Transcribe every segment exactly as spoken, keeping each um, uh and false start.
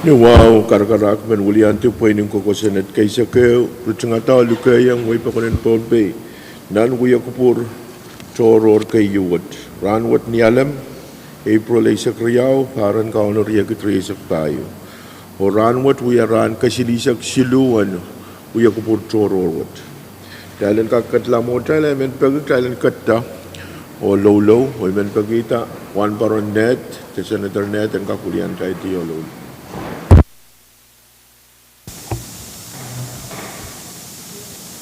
Ni wahu, karakarahk men weliandi pweinen koukosonned keisekeu, ritingada oh lukehiong wehi pokon en Pohnpei nan wia kupwur tohrohr keieu wet. Rahnwet Nialem, April eisek riau, pahr en Kauno riekid rieisek pahieu. Oh rahnwet wia rahn kesilihsek siluh en wia kupwur tohrohr wet. Kitail en kak ketla mwohtail, I men peki kitail en ketta oh loulou, oh I men pekihda Wahnpoaron Ned, de Senator Ned en kak weliantaidi oh loulou.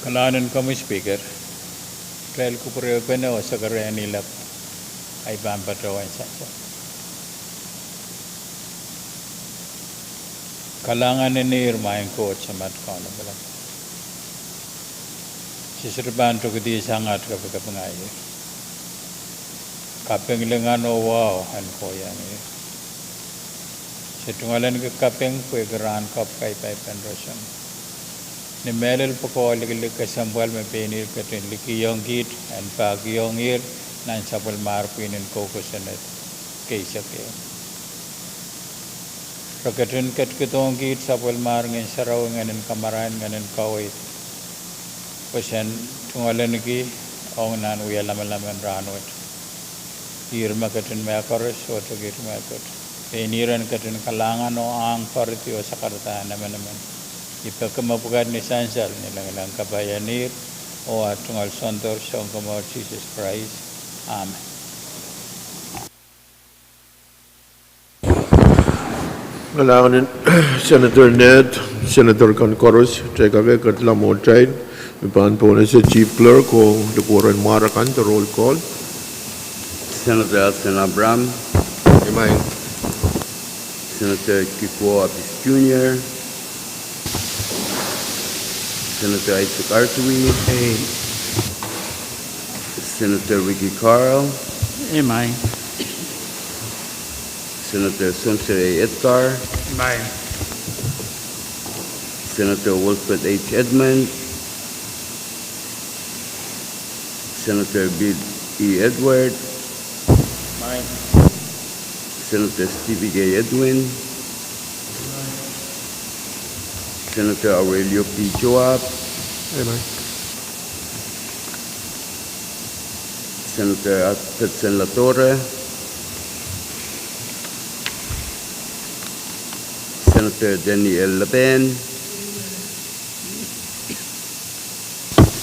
Kalahngan en komwi Speaker, kitail kupwurehpene oh sakarehni lap ahi pahn patohwan sansal. Kalahngan en ihr, maing Koht Samat Kauno Lapalap. Se sohte pahn tokedi sang at kapikapinga ihr. Kaping, lingan oh wahu en kohieng ihr. Se tungoaleniki kaping pwehki rahn kapw kaipaipen roson. Ni mehlel pwukoa likilik kesempwal me pein ihr ketin likihong kiht en pahkihong ihr nan sapwellimar pwihn en koukosonned keisekeu. Re ketin ketikihdohng kiht sapwellimar Ngehn Sarawi, Ngehnen Kamarain, Ngehnen Kaweid, pwe sen tungoaleniki ong nan wia lamalam en rahnwet. Ihr me ketin mehkoaros oh tohkihte mehkot. Pein ihr en ketin kalahngan oh ahng poaridi oh sakarada emenemen. I peki mepwukat ni sansal ni lengileng kapai en ihr oh at tungoal Soundor Sounkomour Sises Krais. Amen. Kalahngan en Senator Ned, Senator kan koaros, kitail kak ketla mwohtail, me pahn pohnese Chief Clerk oh likwerehn mwahr akan de roll call. Senator Elson Abraham. Imaing. Senator Kikuo Apis Junior. Senator Isaac Artui. Aye. Senator Ricky Carl. Imaing. Senator Spencer A. Edgar. Imaing. Senator Wilfred H. Edmund. Senator Bill E. Edward. Imaing. Senator Stevie K. Edwin. Senator Aurelio P. Joab. Imaing. Senator Hudson Latore. Senator Denny L. Lapen.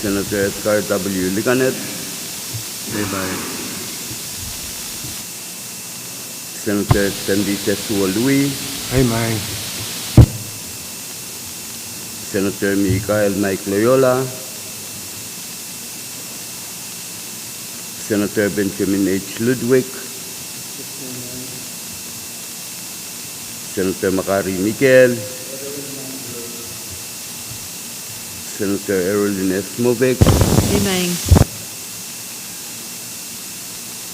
Senator Edgar W. Liganet. Imaing. Senator Sandy Tesua Lui. Imaing. Senator Michael Mike Loyola. Senator Benjamin H. Ludwig. Senator Makari Mikael. Senator Erolin S. Mobeck. Imaing.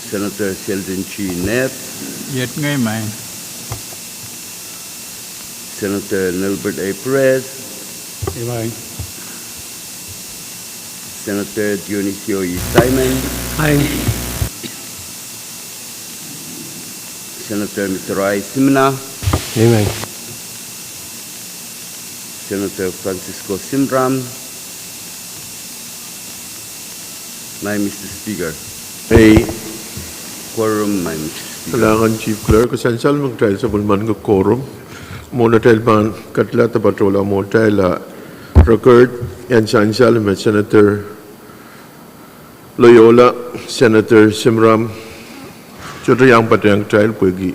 Senator Sheldon G. Ned. Iet ngehi, imaing. Senator Nelbert A. Perez. Imaing. Senator Dionisio E. Simon. Imaing. Senator Mitrai Simina. Imaing. Senator Francisco Simram. Maing Mister Speaker. Ei. Quorum, maing Mister Speaker. Kalahngan Chief Clerk, sansal me kitail sapwellimaniki quorum. Mwohn atail pahn ketla de patohla mwohtail, a record en sansal me Senator Loyola, Senator Simram, sohte iang patehng kitail pwehki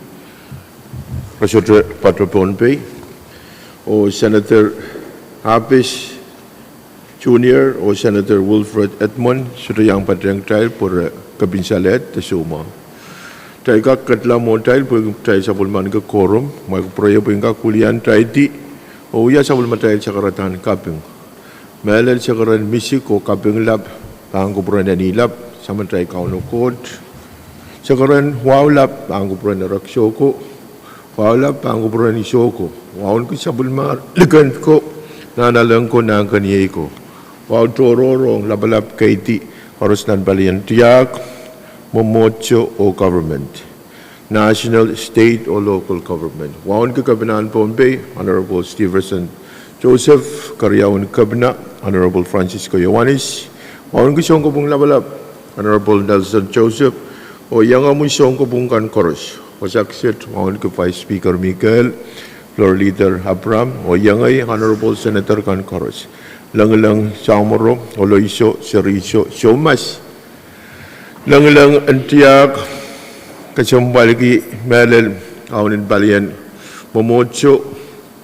re sohte pato Pohnpei. Oh Senator Apis Junior oh Senator Wilfred Edmund sohte iang patehng kitail pwe re kepin salehd de soumwahu. Kitail kak ketla mwohtail pwehki kitail sapwellimaniki quorum, ma kupwureio pwe I en kak weliantaidi oh wia sapwellimatail sakaradahn kaping. Mehlel sakaren misik oh kaping lap, pahn kupwuren eni lap, Samatail Kauno Koht. Sakaren wahu lap, pahn kupwuren erek soko. Wahu lap, pahn kupwuren soko. Wahu en kin sapwellimar liken ko, nahnalek ko, nahnkeniei ko. Wahu tohrohr ong lapalap, keidi, koaros nan palien tiahk, mwomwohdiso oh government. National, State oh Local Government. Wauneki Kepinahn Pohnpei, Honorable Stevenson Joseph, Keriaun Kepina, Honorable Francisco Ioanis, wauneki Sounkopwung Lapalap, Honorable Nelson Joseph, oh iengomwi sounkopwung kan koaros. Wasa kiset wauneki Vice Speaker Mikel, Floor Leader Abraham, oh iengei Honorable Senator kan koaros. Lengileng, samworo, oloiso, seriso, soumas. Lengileng en tiahk kesempwaliki mehlel aunen palien mwomwohdiso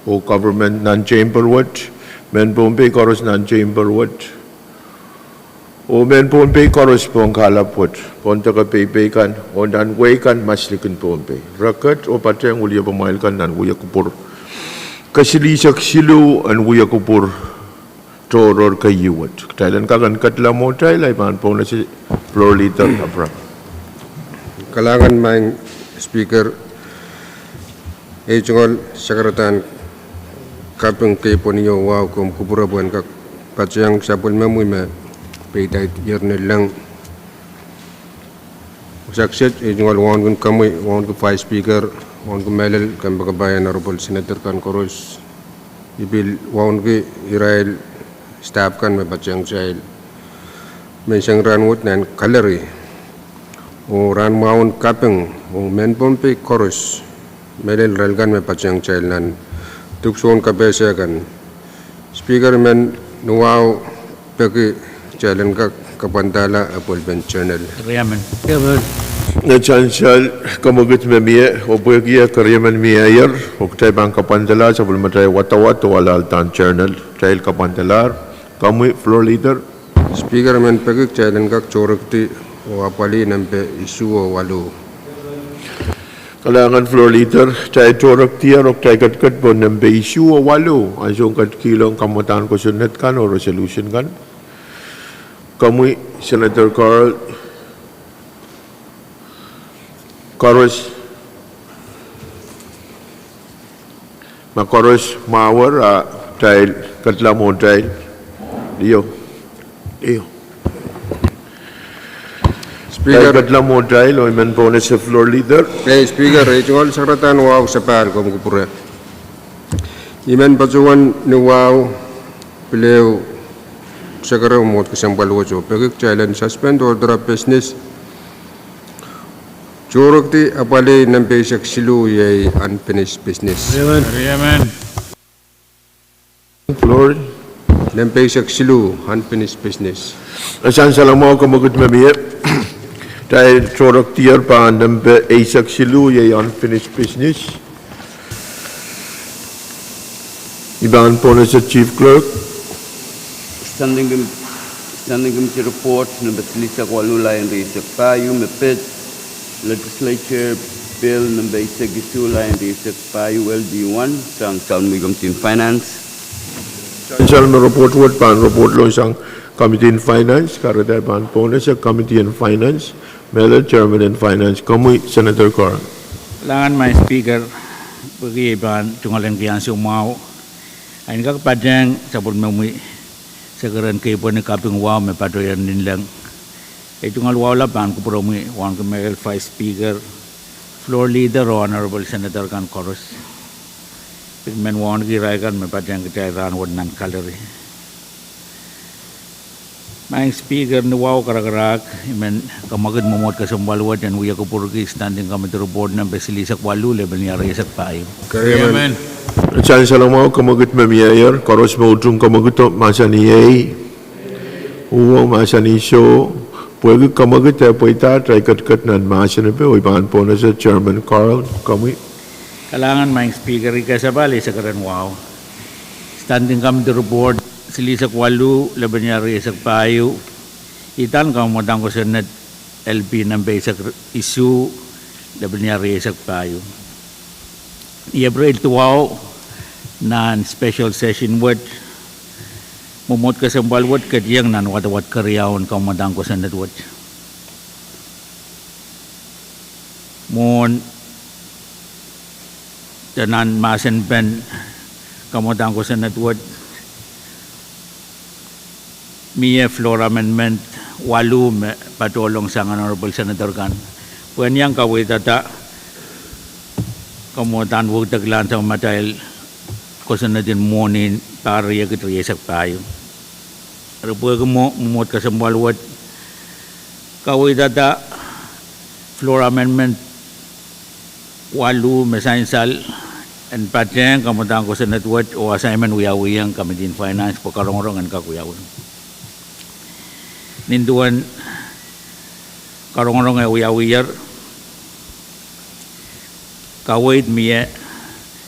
oh government nan chamber wet, mehn Pohnpei koaros nan chamber wet, oh mehn Pohnpei koaros pohn kahlap wet, pohn deke peipei kan, oh nan wehi kan mas likin Pohnpei. Reket oh patehng wiliepamwail kan nan wia kupwur kesilihsek siluh en wia kupwur tohrohr keieu wet. Kitail en kak en ketlahng mwohtail, I pahn pohnese Floor Leader Abraham. Kalahngan, Maing Speaker, ei tungoal sakaradahn kaping kei pwehn ieu wahu komw kupwure pwehn kak patehng sapwellimomwi me peidaidier ni leng. Wasa kiset ei tungoal wauneki komwi, wauneki Vice Speaker, wauneki mehlel kompoakepahi Honorable Senator kan koaros, I pil wauneki irail staff kan me patehng kitail menseng rahn wet nan gallery. Oh rahn mwahu en kaping ong mehn Pohnpei koaros, mehlel irail kan me patehng kitail nan dipwisoun kapehse kan. Speaker, I men ni wahu peki kitail en kak kapwandahla apwalipen journal. Ni sansal, kemwekid me mie, oh pwehki eh keriemen mieier, oh kitail pahn kapwandahla sapwellimatail wadawad oh alahldahn journal. Kitail kapwandalahr. Komwi Floor Leader. Speaker, I men peki kitail en kak tohrekdi oh apwalih nempe isuh oh waluh. Kalahngan Floor Leader, kitail tohrekdier oh kitail ketiket pohn nempe isuh oh waluh, ansoun ketikihong kamwadahn kosonned kan oh resolution kan. Komwi Senator Carl, koaros, ma koaros mwahuer, a kitail ketlahng mwohtail. Io, io. Speaker, ketlahng mwohtail oh I men pohnese Floor Leader. Ei Speaker, ei tungoal sakaradahn wahu sapahl komw kupwure. I men patohwan ni wahu, pil ehu, sakara mwomwohd kesempwal wet oh peki kitail en suspend order of business, tohrekdi apwalih nempe eisek siluh, iei unfinished business. Floor. Nempe eisek siluh, unfinished business. Sansal mwahu, kemwekid me mie, kitail tohrekdier pahn nempe eisek siluh, iei unfinished business. I pahn pohnese Chief Clerk. Standing Com-, Standing Committee Report nempe silihsek waluh, lain rieisek pahieu, me pid Legislature Bill nempe eisek isuh, lain rieisek pahieu, L D one, sang Sounmwi Committee on Finance. Sansal me report wet pahn report lohng sang Committee on Finance, kahrehda pahn pohnese Committee on Finance, mehlel Chairman en Finance, komwi Senator Carl. Kalahngan Maing Speaker, pwehki ei pahn tungoal en kihong ansou mwahu, I en kak patehng sapwellimomwi sekeren kei pwehn kaping wahu me patohier ni leng. Ei tungoal wahu lap pahn kupwuromwi wauneki mehlel Vice Speaker, Floor Leader oh Honorable Senator kan koaros. Pil men wauneki irail kan me patehng kitail rahnwet nan gallery. Maing Speaker, ni wahu karakarahk, I men kamwekid mwomwohd kesempwal wet en wia kupwurki Standing Committee Report nempe silihsek waluh, lepin ia rieisek pahieu. Sansal mwahu, kemwekid me mieier, koaros me utung kemwekido mahsanih ei, uhwong mahsanih soh. Pwehki kemwekid eh pweida, kitail ketiket nan mahsen epe oh I pahn pohnese Chairman Carl, komwi. Kalahngan Maing Speaker, I kasapahl ei sekeren wahu. Standing Committee Report silihsek waluh, lepin ia rieisek pahieu, idahn kamwadahn kosonned L P nempe eisek isuh, lepin ia rieisek pahieu. Ni April duwau, nan special session wet, mwomwohd kesempwal wet ketiong nan wadawad keriau en kamwadahn kosonned wet. Mwohn de nan mahsen pen kamwadahn kosonned wet, mie floor amendment waluh me patohlohng sang Honorable Senator kan. Pwehn iang kaweidada Kamwadang wekidekla sang me atail kosonned en mwohni en pahr riekid rieisek pahieu. Eri pwehki mwo-, mwomwohd kesempwal wet, kaweidada floor amendment waluh me sansal en patehng kamwadang kosonned wet oh assignment wiawihong Committee en Finance pwe karongorong en kak wiawi. Nin duwen karongorong e wiawier, kaweid mie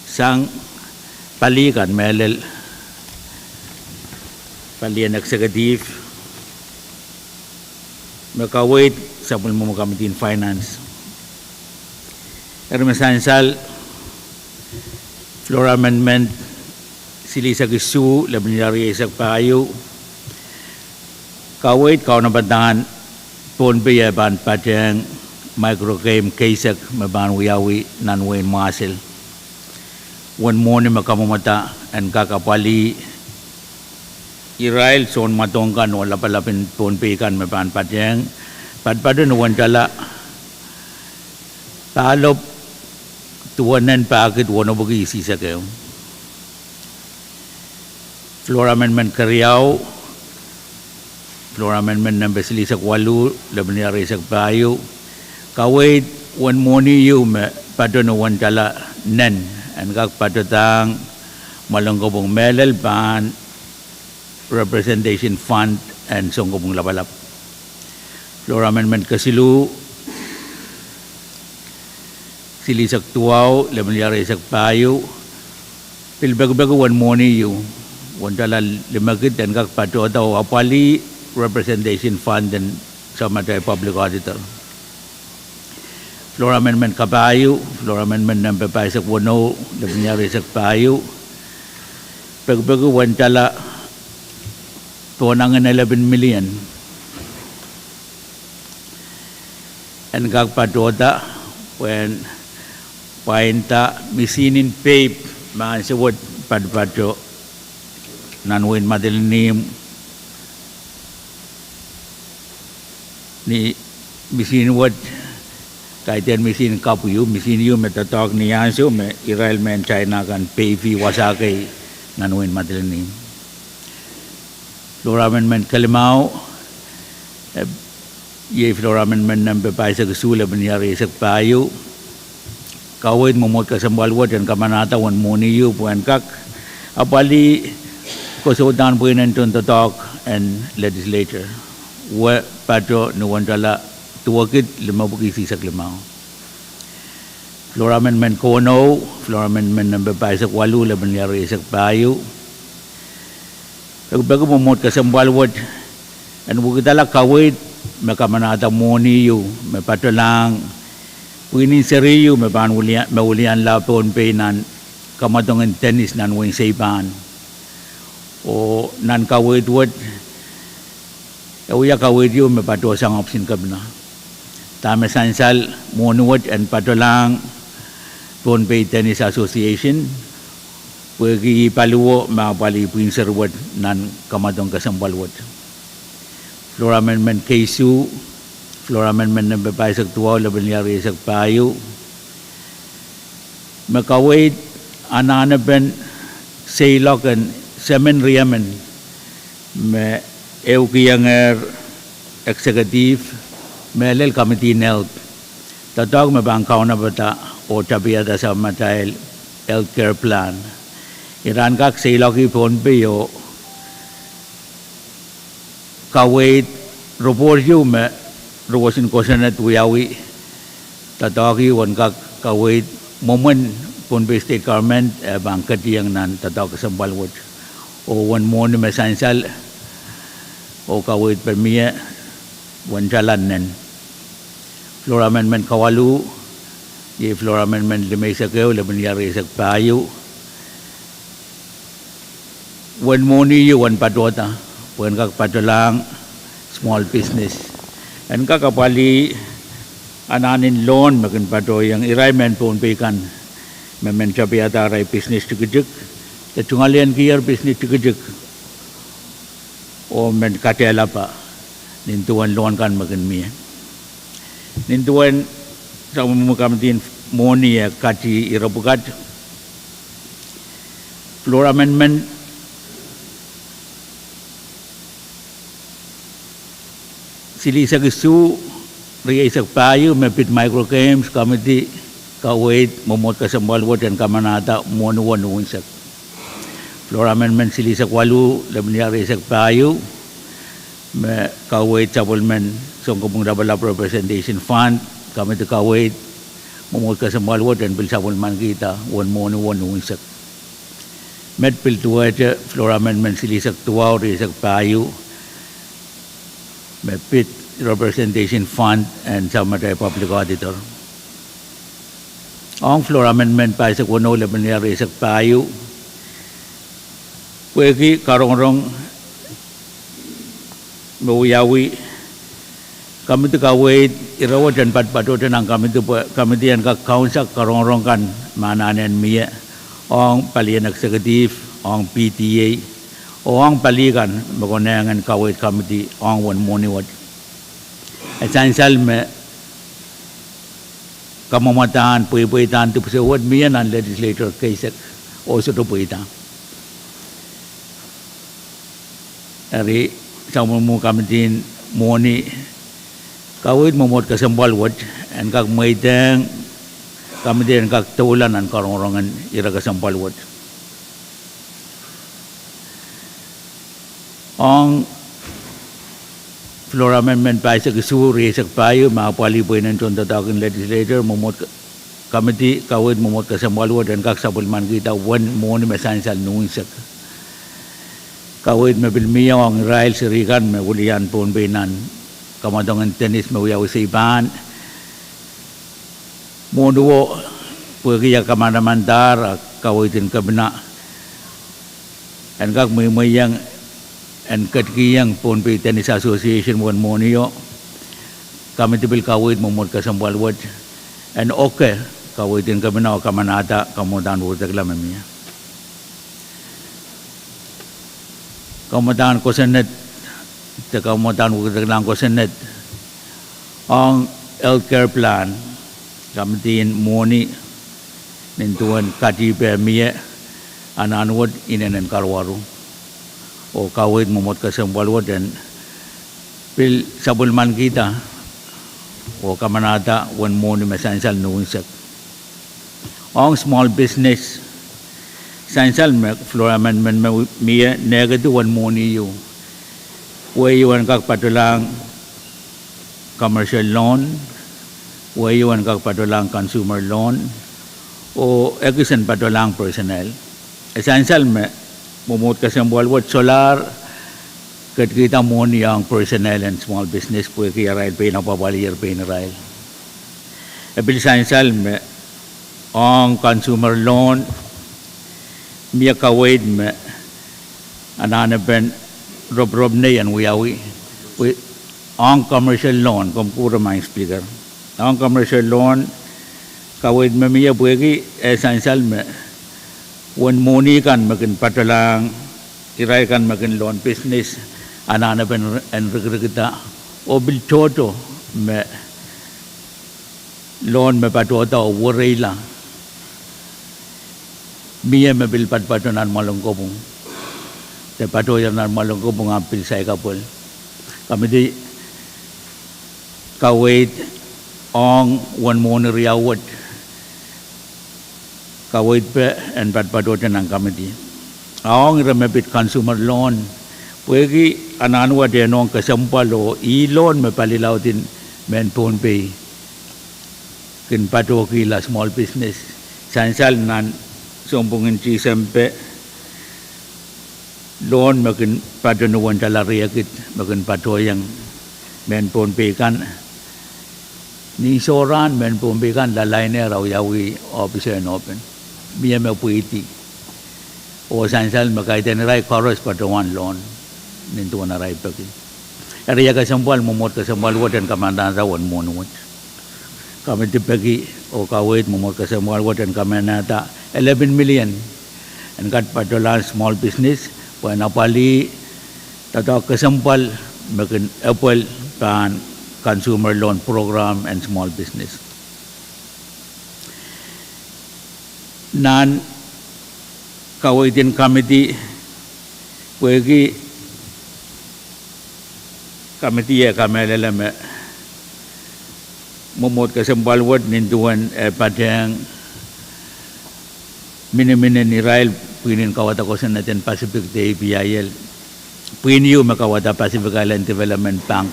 sang pali kan mehlel, palien executive, me kaweid sapwellimomwi Committee en Finance. Eri me sansal floor amendment silihsek isuh, lepin ieu rieisek pahieu, kaweid kaunopadahn Pohnpei e pahn patehng micro game keisek me pahn wiawi nan wehin Mwahsel. Uwen mwohni me kamwomwada en kak apwalih irail sounmwadong kan oh lapalap en Pohnpei kan me pahn patehng, patopato ni uwen tala pahlop duwen nen pahkid wenepwiki isihsek ehu. Floor amendment keriau, floor amendment nempe silihsek waluh, lepin ieu rieisek pahieu, kaweid uwen mwohni ieu me pato ni uwen tala nen en kak patohdahng mwalen kopwung mehlel pahn representation fund en sounkopwung lapalap. Floor amendment kesiluh, silihsek duwau, lepin ieu rieisek pahieu, pil pekipeki uwen mwohni ieu, uwen tala limekid en kak patohda oh apwalih representation fund en sapwellimatail public auditor. Floor amendment kapahieu, floor amendment nempe pahisek weneu, lepin ieu rieisek pahieu, pekipeki uwen tala pohnangin elepin million en kak patohda pwehn pwainda misihn en peip me ansou wet patopato nan wehin Madolenihmw. Ni misihn wet, kaidehn misihn kapw ieu, misihn ieu me doadoahk ni ansou me irail mehn China kan peifi wasa kei nan wehin Madolenihmw. Floor amendment kelimau, eh, iei floor amendment nempe pahisek isuh, lepin ieu rieisek pahieu, kaweid mwomwohd kesempwal wet en kamanahda uwen mwohni ieu pwehn kak apwalih kosoudahn pweinen tohn doadoahk en legislature, we pato ni uwen tala duwekid limepwiki isihsek limau. Floor amendment kowenou, floor amendment nempe pahisek waluh, lepin ieu rieisek pahieu, pekipeki mwomwohd kesempwal wet en wekidala kaweid me kamanahda mwohni ieu me patolahng pwihn en seri ieu me pahn wilian, me wilianla Pohnpei nan kamwadong en tenis nan wehin Seipahn. Oh nan kaweid wet, e wia kaweid ieu me patohsang ohpis en kepina. Dahme sansal mwohni wet en patolahng Pohnpei Tennis Association, pwehki ih paliwo me apwalih pwihn seri wet nan kamwadong kesempwal wet. Floor amendment keisuh, floor amendment nempe pahisek duwau, lepin ieu rieisek pahieu, me kaweid anahnepen seiloak en semen riemen me ehukiongehr executive mehlel Committee en Health, doadoahk me pahn kaunopada oh tapihada sapwellimatail health care plan. Ira en kak seiloakih Pohnpei oh kaweid report ieu me ruwesin kosonned wiawi, doadoahk ieu en kak kaweid mwomwen Pohnpei State Government e pahn ketiheng nan doadoahk kesempwal wet. Oh uwen mwohni me sansal oh kaweid pil mie, uwen tala nen. Floor amendment kawaluh, iei floor amendment limeisek ehu, lepin ieu rieisek pahieu, uwen mwohni ieu en patohda pwehn kak patolahng small business en kak apwalih anahn en loan me kin patohiong irail mehn Pohnpei kan me men tapihada arail business tikitik, de tungoalenkier business tikitik oh men kadehlapa nin duwen loan kan me kin mie. Nin duwen sapwellimomwi Committee en mwohni eh kati ire pwukat. Floor amendment silihsek isuh, rieisek pahieu me pid Micro Games Committee kaweid mwomwohd kesempwal wet en kamanahda mwohni wet ni unsek. Floor amendment silihsek waluh, lepin wia rieisek pahieu, me kaweid sapwellimen Sounkopwung Lapalap Representation Fund, committee kaweid mwomwohd kesempwal wet en pil sapwellimankihda uwen mwohni wet ni unsek. Met pil duwehte floor amendment silihsek duwau, rieisek pahieu, me pid Representation Fund en sapwellimatail Public Auditor. Ong floor amendment pahisek weneu, lepin wia rieisek pahieu, pwehki karongorong me wiawi, committee kaweid ire wet en patpatohte nan committee pwe committee en kak kaunsa karongorong kan me anahne mie ong palien executive, ong P T A, oh ong pali kan me konehng en kaweid committee ong uwen mwohni wet. E sansal me kamwomwadahn, pweipweidahn dipwisou wet mie nan legislature keisek oh sohte pweida. Eri, sapwellimomwi committee en mwohni, kaweid mwomwohd kesempwal wet en kak mweidehng committee en kak doula nan karongorong en ire kesempwal wet. Ong floor amendment pahisek isuh, rieisek pahieu, me apwalih pweinen tohndoadoahk en legislature, mwomwohd committee kaweid mwomwohd kesempwal wet en kak sapwellimankihda uwen mwohni me sansal ni unsek. Kaweid me pil mie ong irail seri kan me welian Pohnpei nan kamwadong en tennis me wiawi Seipahn, mwohniwo, pwehki e kamanamandahr ah kaweid en kepina en kak mweimweiong en ketikihong Pohnpei Tennis Association uwen mwohnio, committee pil kaweid mwomwohd kesempwal wet en oke kaweid en kepina oh kamanahda kamwadahn wekidekla me mie. Kamwadahn kosonned, de kamwadahn wekideklahn kosonned ong health care plan, committee en mwohni, nin duwen katihpe mie, anahn wet inenen karuwaru, oh kaweid mwomwohd kesempwal wet en pil sapwellimankihda oh kamanahda uwen mwohni me sansal ni unsek. Ong small business, sansal me floor amendment me mie nehkedi uwen mwohni ieu, wehi en kak patohlahng commercial loan, wehi en kak patohlahng consumer loan, oh ekis en patohlahng personnel. E sansal me mwomwohd kesempwal wet solahr ketikihda mwohni ong personnel en small business pwehki arail pein apwapwaliher pein irail. E pil sansal me ong consumer loan, mie kaweid me anahnepen ropirop nei en wiawi, ong commercial loan, komw kupwure Madam Speaker. Ong commercial loan, kaweid me mie pwehki e sansal me uwen mwohni kan me kin patohlahng, irail kan me kin loan business, anahnepen en rikirikida, oh pil tohto me loan me patohda oh wereila, mie me pil patopato nan mwoalen kopwung, de patohier nan mwoalen kopwung ahpw pil saikapwel. Committee kaweid ong uwen mwohni riau wet, kaweidpe en patpatohte nan committee. A ong ire me pid consumer loan, pwehki anahn wet e nohn kesempwal oh ih loan me palilaud en mehn Pohnpei kin patohkihla small business, sansal nan sounpwong en Tisempe, loan me kin pato ni wen tala riekid me kin patohiong mehn Pohnpei kan. Ni sohrahn mehn Pohnpei kan lalainer a wiawi ohpis en open, mie me pweidi, oh sansal me kaidehn irail koaros patohwan loan nin duwen arail peki. Eri e kesempwal mwomwohd kesempwal wet en kamanahda uwen mwohni wet. Committee peki oh kaweid mwomwohd kesempwal wet en kamanahda elepin million en kak patohlahng small business pwehn apwalih doadoahk kesempwal me kin epwel pahn consumer loan program en small business. Nan kaweid en committee, pwehki committee e kamehlele me mwomwohd kesempwal wet nin duwen e patehng miniminen irail pwihn en kauwada kosonned en Pacific de A P I L, pwihn ieu me kauwada Pacific Island Development Bank,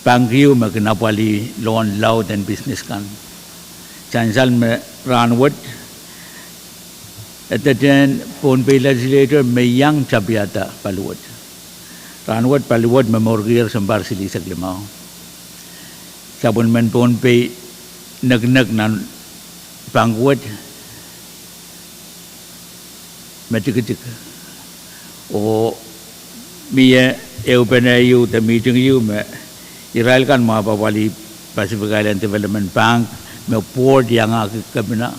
bank ieu me kin apwalih loan laud en business kan. Sansal me rahnwet, edetehn Pohnpei legislature me iang tapihada paliwet. Rahnwet paliwet me mourkier sounpar silihsek limau. Sapwellimen Pohnpei neknek nan bank wet me tikitik. Oh mie ehupene ieu de meeting ieu me irail kan me apwalih Pacific Island Development Bank, me board iangahki kepina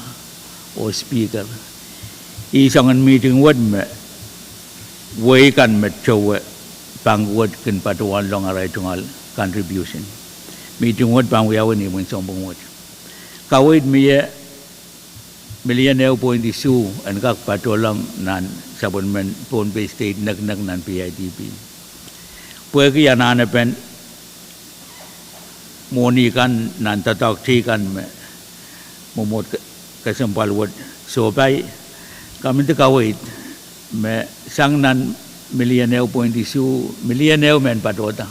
oh speaker. Ih soangen meeting wet me wehi kan me towe bank wet kin patohwanlong arail tungoal contribution. Meeting wet pahn wiawi ni imwin sounpwong wet. Kaweid mie million ehu point isuh en kak patohlong nan sapwellimen Pohnpei State neknek nan P I D B. Pwehki anahnepen mwohni kan nan doadoahk teikan me mwomwohd kesempwal wet sohpai, committee kaweid me sang nan million ehu point isuh, million ehu men patohda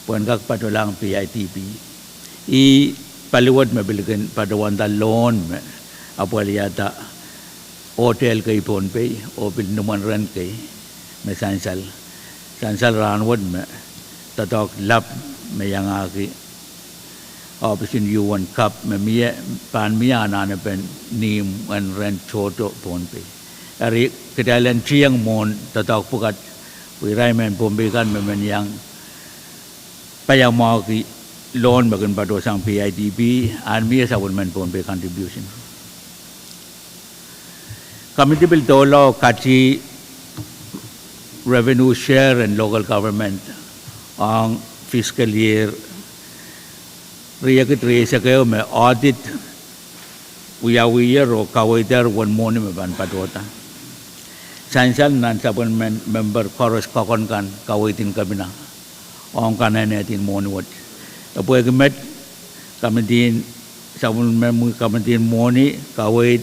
pwehn kak patohlahng P I D B. Ih paliwet me pil kin patohwanda loan me apwalihada hotel kei Pohnpei oh pil nimwen rent kei me sansal. Sansal rahnwet me doadoahk lap me iangahki oahpis en U N kap me mie, pahn mie anahnepen nimwen rent tohto Pohnpei. Eri kitail en tieng mwohn doadoahk pwukat, pwe irail mehn Pohnpei kan me men iang paiamwahuki loan me kin patohsang P I D B, ahn mie sapwellimen Pohnpei contribution. Committee pil doula oh kati revenue share en local government ong fiscal year riekid rieisek ehu me audit wiawiher oh kaweider uwen mwohni me pahn patohda. Sansal nan sapwellimen member koaros kokon kan kaweid en kepina ong kanenehdi en mwohni wet. E pwehki met, committee, sapwellimen committee en mwohni kaweid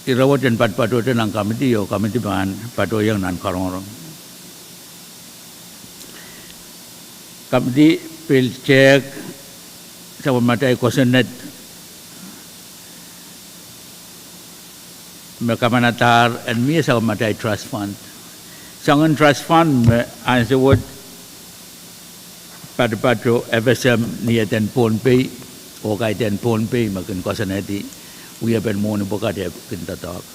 ire wet en padpatohte nan committee oh committee pahn patohiong nan karongorong. Committee pil tehk sapwellimatail kosonned me kamanadahr en mie sapwellimatail trust fund. Soangen trust fund me ansou wet padapadahdo F S M ni eden Pohnpei oh kaidehn Pohnpei me kin koasoanehdi wiepen mwohni pwukat e kin doadoahk.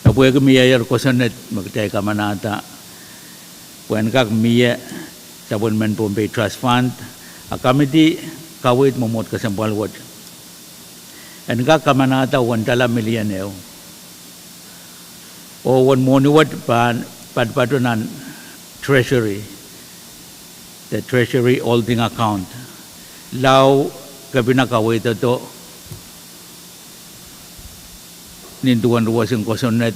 E pwehki miehier kosonned me kitail kamanahda pwehn kak mie sapwellimen Pohnpei Trust Fund, a committee kaweid mwomwohd kesempwal wet en kak kamanahda uwen tala million ehu. Oh uwen mwohni wet pahn padapadahdo nan Treasury, the Treasury holding account, lao kepina kaweidodo nin duwen ruwesin kosonned,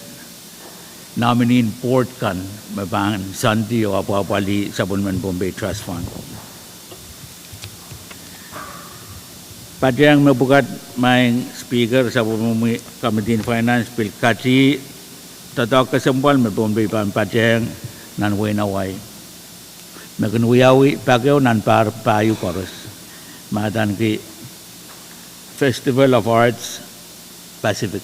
nominee en board kan me pahn soandi oh apwahpwalih sapwellimen Pohnpei Trust Fund. Patehng mepwukat, Madam Speaker, sapwellimomwi Committee en Finance pil kati doadoahk kesempwal me Pohnpei pahn patehng nan wehin Hawaii, me kin wiawi pak ehu nan pahr pahieu koaros, me adaneki Festival of Arts Pacific.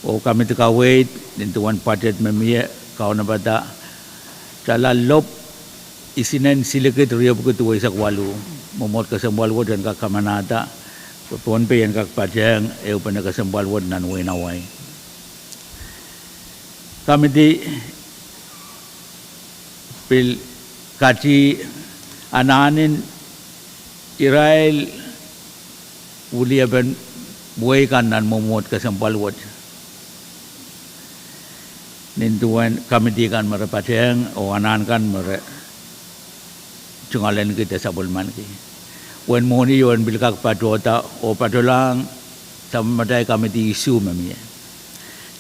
Oh committee kaweid, nin duwen budget me mie, kaunopada tala lop isinen silikid riepwiki duweisek waluh, mwomwohd kesempwal wet en kak kamanahda pwe Pohnpei en kak patehng ehupene kesempwal wet nan wehin Hawaii. Committee pil kati anahnen irail weliepen wehi kan nan mwomwohd kesempwal wet, nin duwen committee kan me re patehng oh anahn kan me re tungoalenki de sapwellimaniki. Uwen mwohni uwen pil kak patohda oh patohlahng sapwellimatail committee isuh me mie.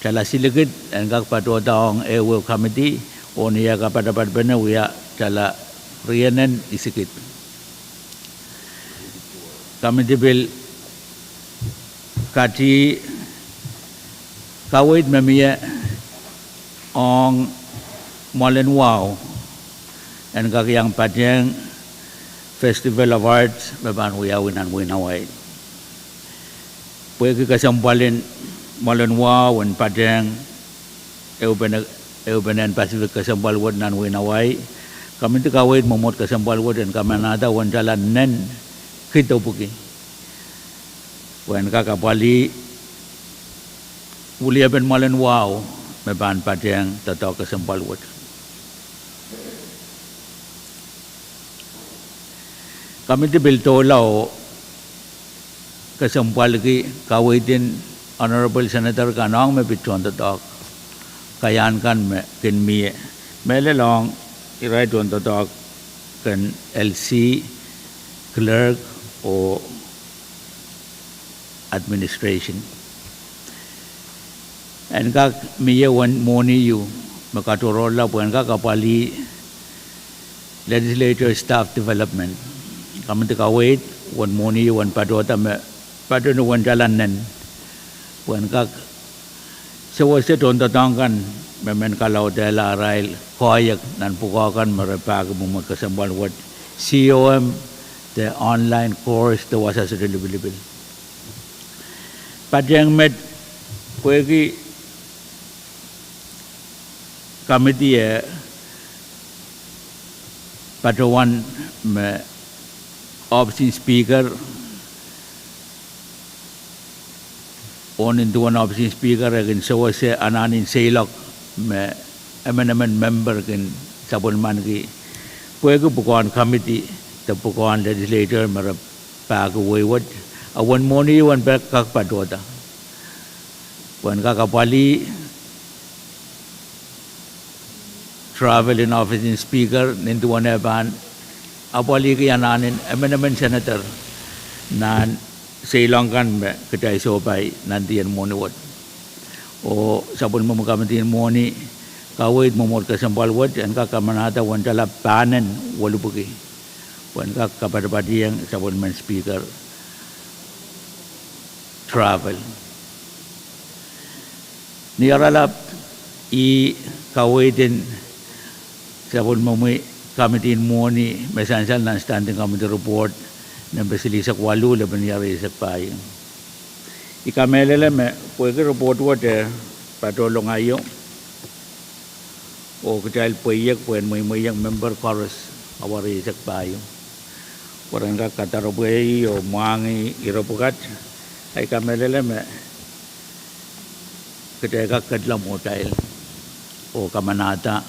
Tala silikid en kak patohda ong ehuehu committee, oh ni eh kapatapat pene wia tala rienen isikid. Committee pil kati kaweid me mie ong mwoalen wahu en kak iang patehng Festival of Arts me pahn wiawi nan wehin Hawaii. Pwehki kesempwalin mwoalen wahu en patehng ehupene, ehupenen Pacific kesempwal wet nan wehin Hawaii, committee kaweid mwomwohd kesempwal wet en kamanahda uwen tala nen kidopwiki pwehn kak apwalih wiliapen mwoalen wahu me pahn patehng doadoahk kesempwal wet. Committee pil doula oh kesempwalki kaweidin Honorable Senator kan ong me pid tohndoadoahk, kaiahn kan me kin mie. Mehlel ong irail tohndoadoahk ken L C, Clerk, oh Administration. En kak mie uwen mwohni ieu me katohrohrla pwehn kak apwalih Legislature Staff Development. Committee kaweid uwen mwohni ieu en patohda me patohda uwen tala nen pwehn kak sewese tohndoadoahk kan me men kalaudehla arail koahiek nan pwukoa kan me re pahki mwomwohd kesempwal wet, C O M, de online course de wasa sohte lipilipil. Patehng met pwehki committee e patohwan me ohpisin Speaker oh nin duwen ohpisin Speaker e kin sewese anahnen seiloak me emenemen memper kin sapwellimaniki pwehki pwukoahn committee de pwukoahn legislature me re pahki wehi wet, a uwen mwohni uwen pahn kak patohda pwehn kak apwalih travel en ohpisin Speaker nin duwen e pahn apwalihki anahnen emenemen senator nan seiloak kan me kitail sohpai nan dien mwohni wet. Oh sapwellimomwi committee en mwohni kaweid mwomwohd kesempwal wet en kak kamanahda uwen tala pahnen welipwiki pwehn kak kapatapatieng sapwellimen Speaker travel. Ni oaralap, I kaweid en sapwellimomwi committee en mwohni me sansal nan Standing Committee Report nempe silihsek waluh lepin riesek pahieu. I kamehlele me pwehki report wet e patohlong aio oh kitail pweiek pwehn mweimweiong memper koaros awa riesek pahieu, pwe ren kak kadaropwehi oh mwahngih ire pwukat, I kamehlele me kitail kak ketla mwohtail oh kamanahda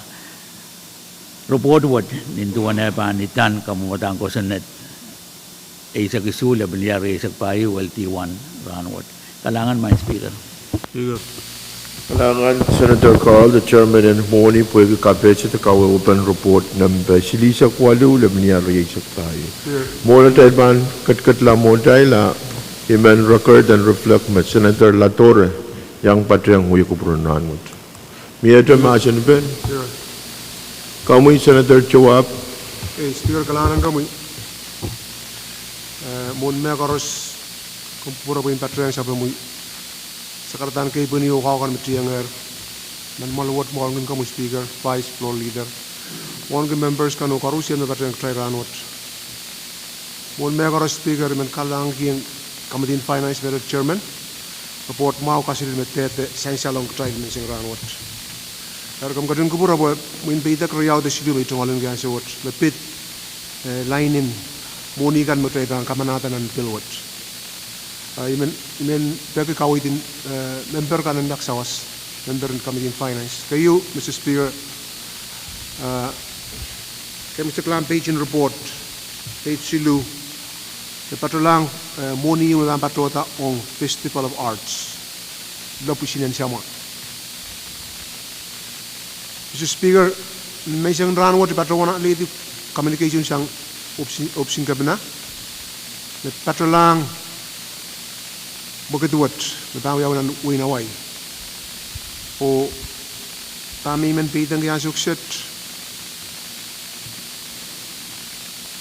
report wet nin duwen e pahn idan kamwadang kosonned eisek isuh lepin riesek pahieu, L D one, rahnwet. Kalahngan, Maing Speaker. Kalahngan Senator Carl, de chairman en mwohni pwehki kapehse de kawehwepen report nempe silihsek waluh lepin riesek pahieu. Mwohn atail pahn ketketla mwohtail, a I men record en reflect me Senator Latore iang patehng wia kupwuren rahnwet. Miehte mahsen pen? Komwi Senator Tewahp. Speaker, kalahngan komwi. Mwohn mehkoaros, komw kupwure pwehn patehng sapwellimomwi. Sakaradahn keipweni oh kaukon me tiengehr nan mwoahl wet, mwoalen komwi Speaker, Vice, Floor Leader, mwohn ki members kan oh koarusie me patehng kitail rahnwet. Mwohn mehkoaros Speaker, I men kalahngankihong committee en finance me chairman, report mwahu kaselel me dehde sansal ong kitail menseng rahnwet. Eri komw ketin kupwure pwe mwein peidek riau de siluh me I tungoalenki ansou wet me pid lain en mwohni kan me kitail pahn kamanahda nan pil wet. I men peki kaweid en memper kan en kak sawas, memper en committee en finance. Keieu, Mister Speaker, komw ketin kilang page en report, page siluh, e patohlahng mwohni me pahn patohda ong Festival of Arts, lopwisien samwa. Mister Speaker, menseng rahnwet I patohwan alehdi communication sang ohpisin kepina. me patohlahng mwekid wet me pahn wiawi nan wehin Hawaii. Oh pahn mi men peidengki ansou kiset,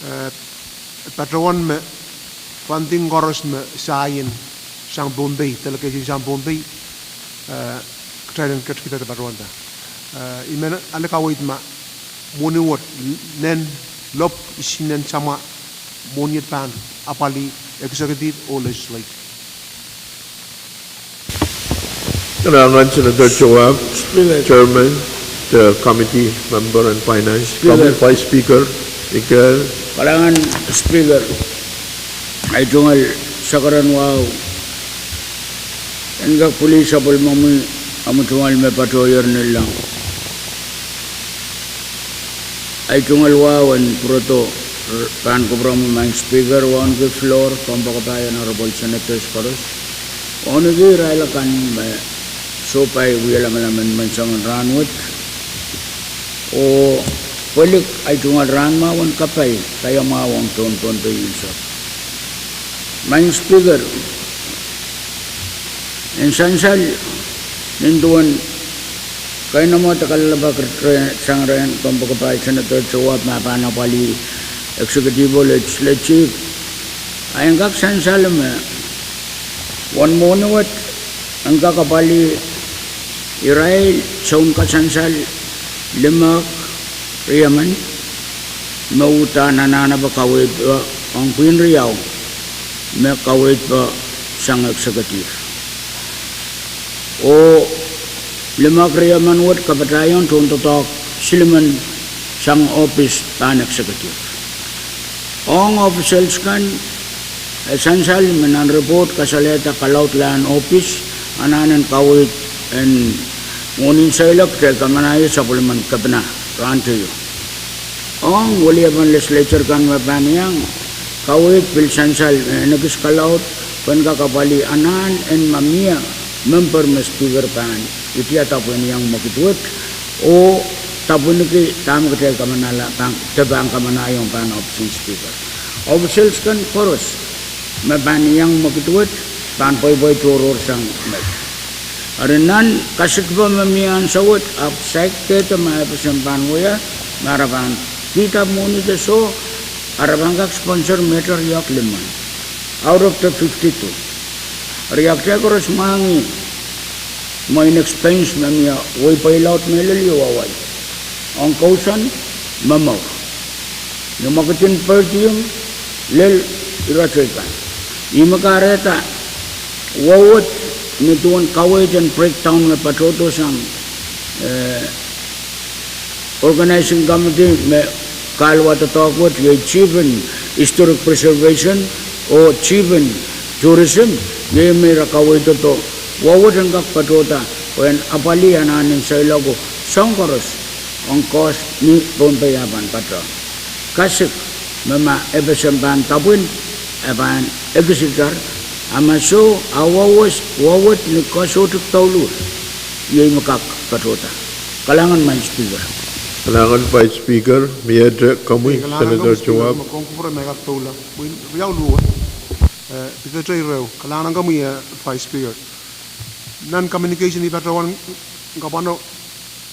eh, patohwan me funding koaros me sair sang Pohnpei, delegation sang Pohnpei, eh, kitail en ketikihda de patohwanda. Eh, I men ale kaweid ma mwohni wet, nen lop, isinen samwa, mwohni et pahn apwalih executive oh legislative. Kalahngan Senator Joab, Speaker. Chairman, the committee member and finance, Speaker. Committee Vice Speaker, Michael. Kalahngan Speaker, ahi tungoal sakaren wahu en kak pwili sapwellimomwi, omwi tungoal me patohier ni leng. Ahi tungoal wahu en pwurodo, pahn kupwuromwi Madam Speaker, wauneki floor, kompoakepahi Honorable Senators koaros, wauneki irail akan me sohpai wie lamalam en menseng en rahnwet, oh pwelik ahi tungoal rahn mwahu en kapai, kaiamwahu ong tohn Pohnpei unsek. Madam Speaker, en sansal nin duwen keinemwe de kalelapak sang rehn kompoakepahi Senator Joab me pahn apwalih executive oh legislative, ahi kak sansal me uwen mwohni wet en kak apwalih irail sounkasansal limeek riemen me uhdahn anahnepe kaweid ong pwihn riau me kaweid sang executive, oh limeek riemen wet kapatahiong tohn doadoahk silimen sang ohpis pahn executive. Ong officials kan, e sansal me nan report kasalehda kalaudlahn ohpis anahn en kaweid en mwohni seiloak de kamanahi sapwellimen kepina rahn teio. Ong weliepen legislature kan me pahn iang kaweid pil sansal, e ekis kalaud pwehn kak apwalih anahn en ma mie memper me Speaker pahn idiada pwehn iang mwekid wet, oh dahme kitail kamanala, de pahn kamanahiong pahn ohpis en Speaker. Officials kan koaros me pahn iang mwekid wet pahn pweipwei tohrohr sang met. Eri nan kasikpe me mie ansou wet, ahpw saik dehde ma FSM pahn wia, ma re pahn kihda mwohni de soh, a re pahn kak sponsor meter riehk limmen out of the fifty-two. Eri kitail koaros mwahngih mwein expense me mie wehi pweilaud mehlel ieu Hawaii ong kousoan me mour, ni mwekid en per diem lel ire teikan. Ihme kahrehda wewed ni duwen kaweid en breakdown me patohdo sang, eh, organizing committee me kahluwa doadoahk wet, iei chief en historic preservation oh chief en tourism, iei me ira kaweidodo wewed en kak patohda pwehn apwalih anahn en seiloako soahng koaros ong koaros ni Pohnpei ah pahn patohdo. Kasik me ma FSM pahn dapwin, e pahn ekis itar, a ma soh, a wewed, wewed ni koasoatik douluhl, iei me kak patohda. Kalahngan Madam Speaker. Kalahngan Vice Speaker, miehte komwi Senator Joab. Kalahngan komwi Speaker, me komw kupwure me kak doula. Mwein riau luhwe, eh, pitsete ireo. Kalahngan komwi, eh, Vice Speaker. Nan communication me patohwan kapwano,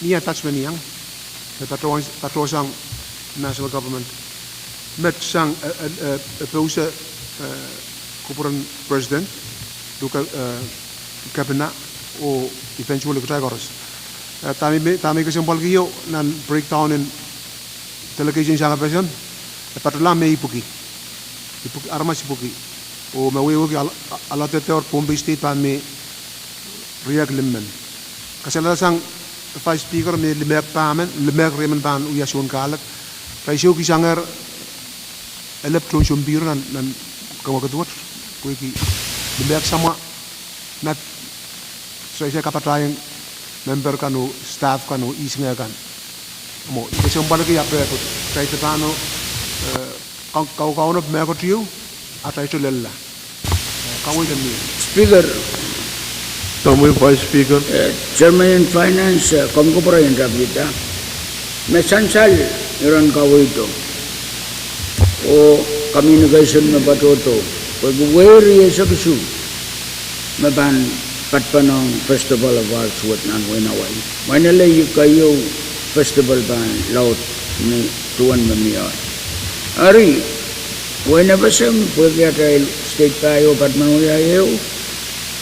mie attachment iang me patohwan, patohsang national government. Met sang, eh, eh, eh, eh, pouse, eh, kupwuren President, duke, eh, kepina, oh eventually kitail koaros. Eh, dahme, dahme kesempwalki ieu nan breakdown en delegation sang FSM, e patohla me ipwiki. Ipwiki, aramas ipwiki. Oh me wehwehki al-, allocated or Pohnpei State pahn me riehk limmen. Kasalehda sang Vice Speaker me limehk pahmen, limehk riemen pahn wia sounkahlek. Kitail sohte kihsangehr elep tohn sounpihro nan, nan kemwekid wet, pwehki limehk samwa, ma kitail kapatahieng member kan oh staff kan oh ihs ngehn kan. Mwo, I kesempwalki ahpw pwehki kitail de pahn, eh, kau-, kau-, kaukaunop mehkot ieu, a kitail de lella. Eh, kaweid en mie. Speaker. Komwi Vice Speaker. Eh, Chairman en Finance, eh, komw kupwure en tapihda me sansal iren kaweido oh communication me patohdo Pwehki wehi rieisek isuh me pahn patpene ong Festival of Arts wet nan wehin Hawaii. Mwein ele ih keieu festival pahn laud ni duwen me mie. Eri, wehin FSM, pwehki atail state pahieu patpene wia ehu,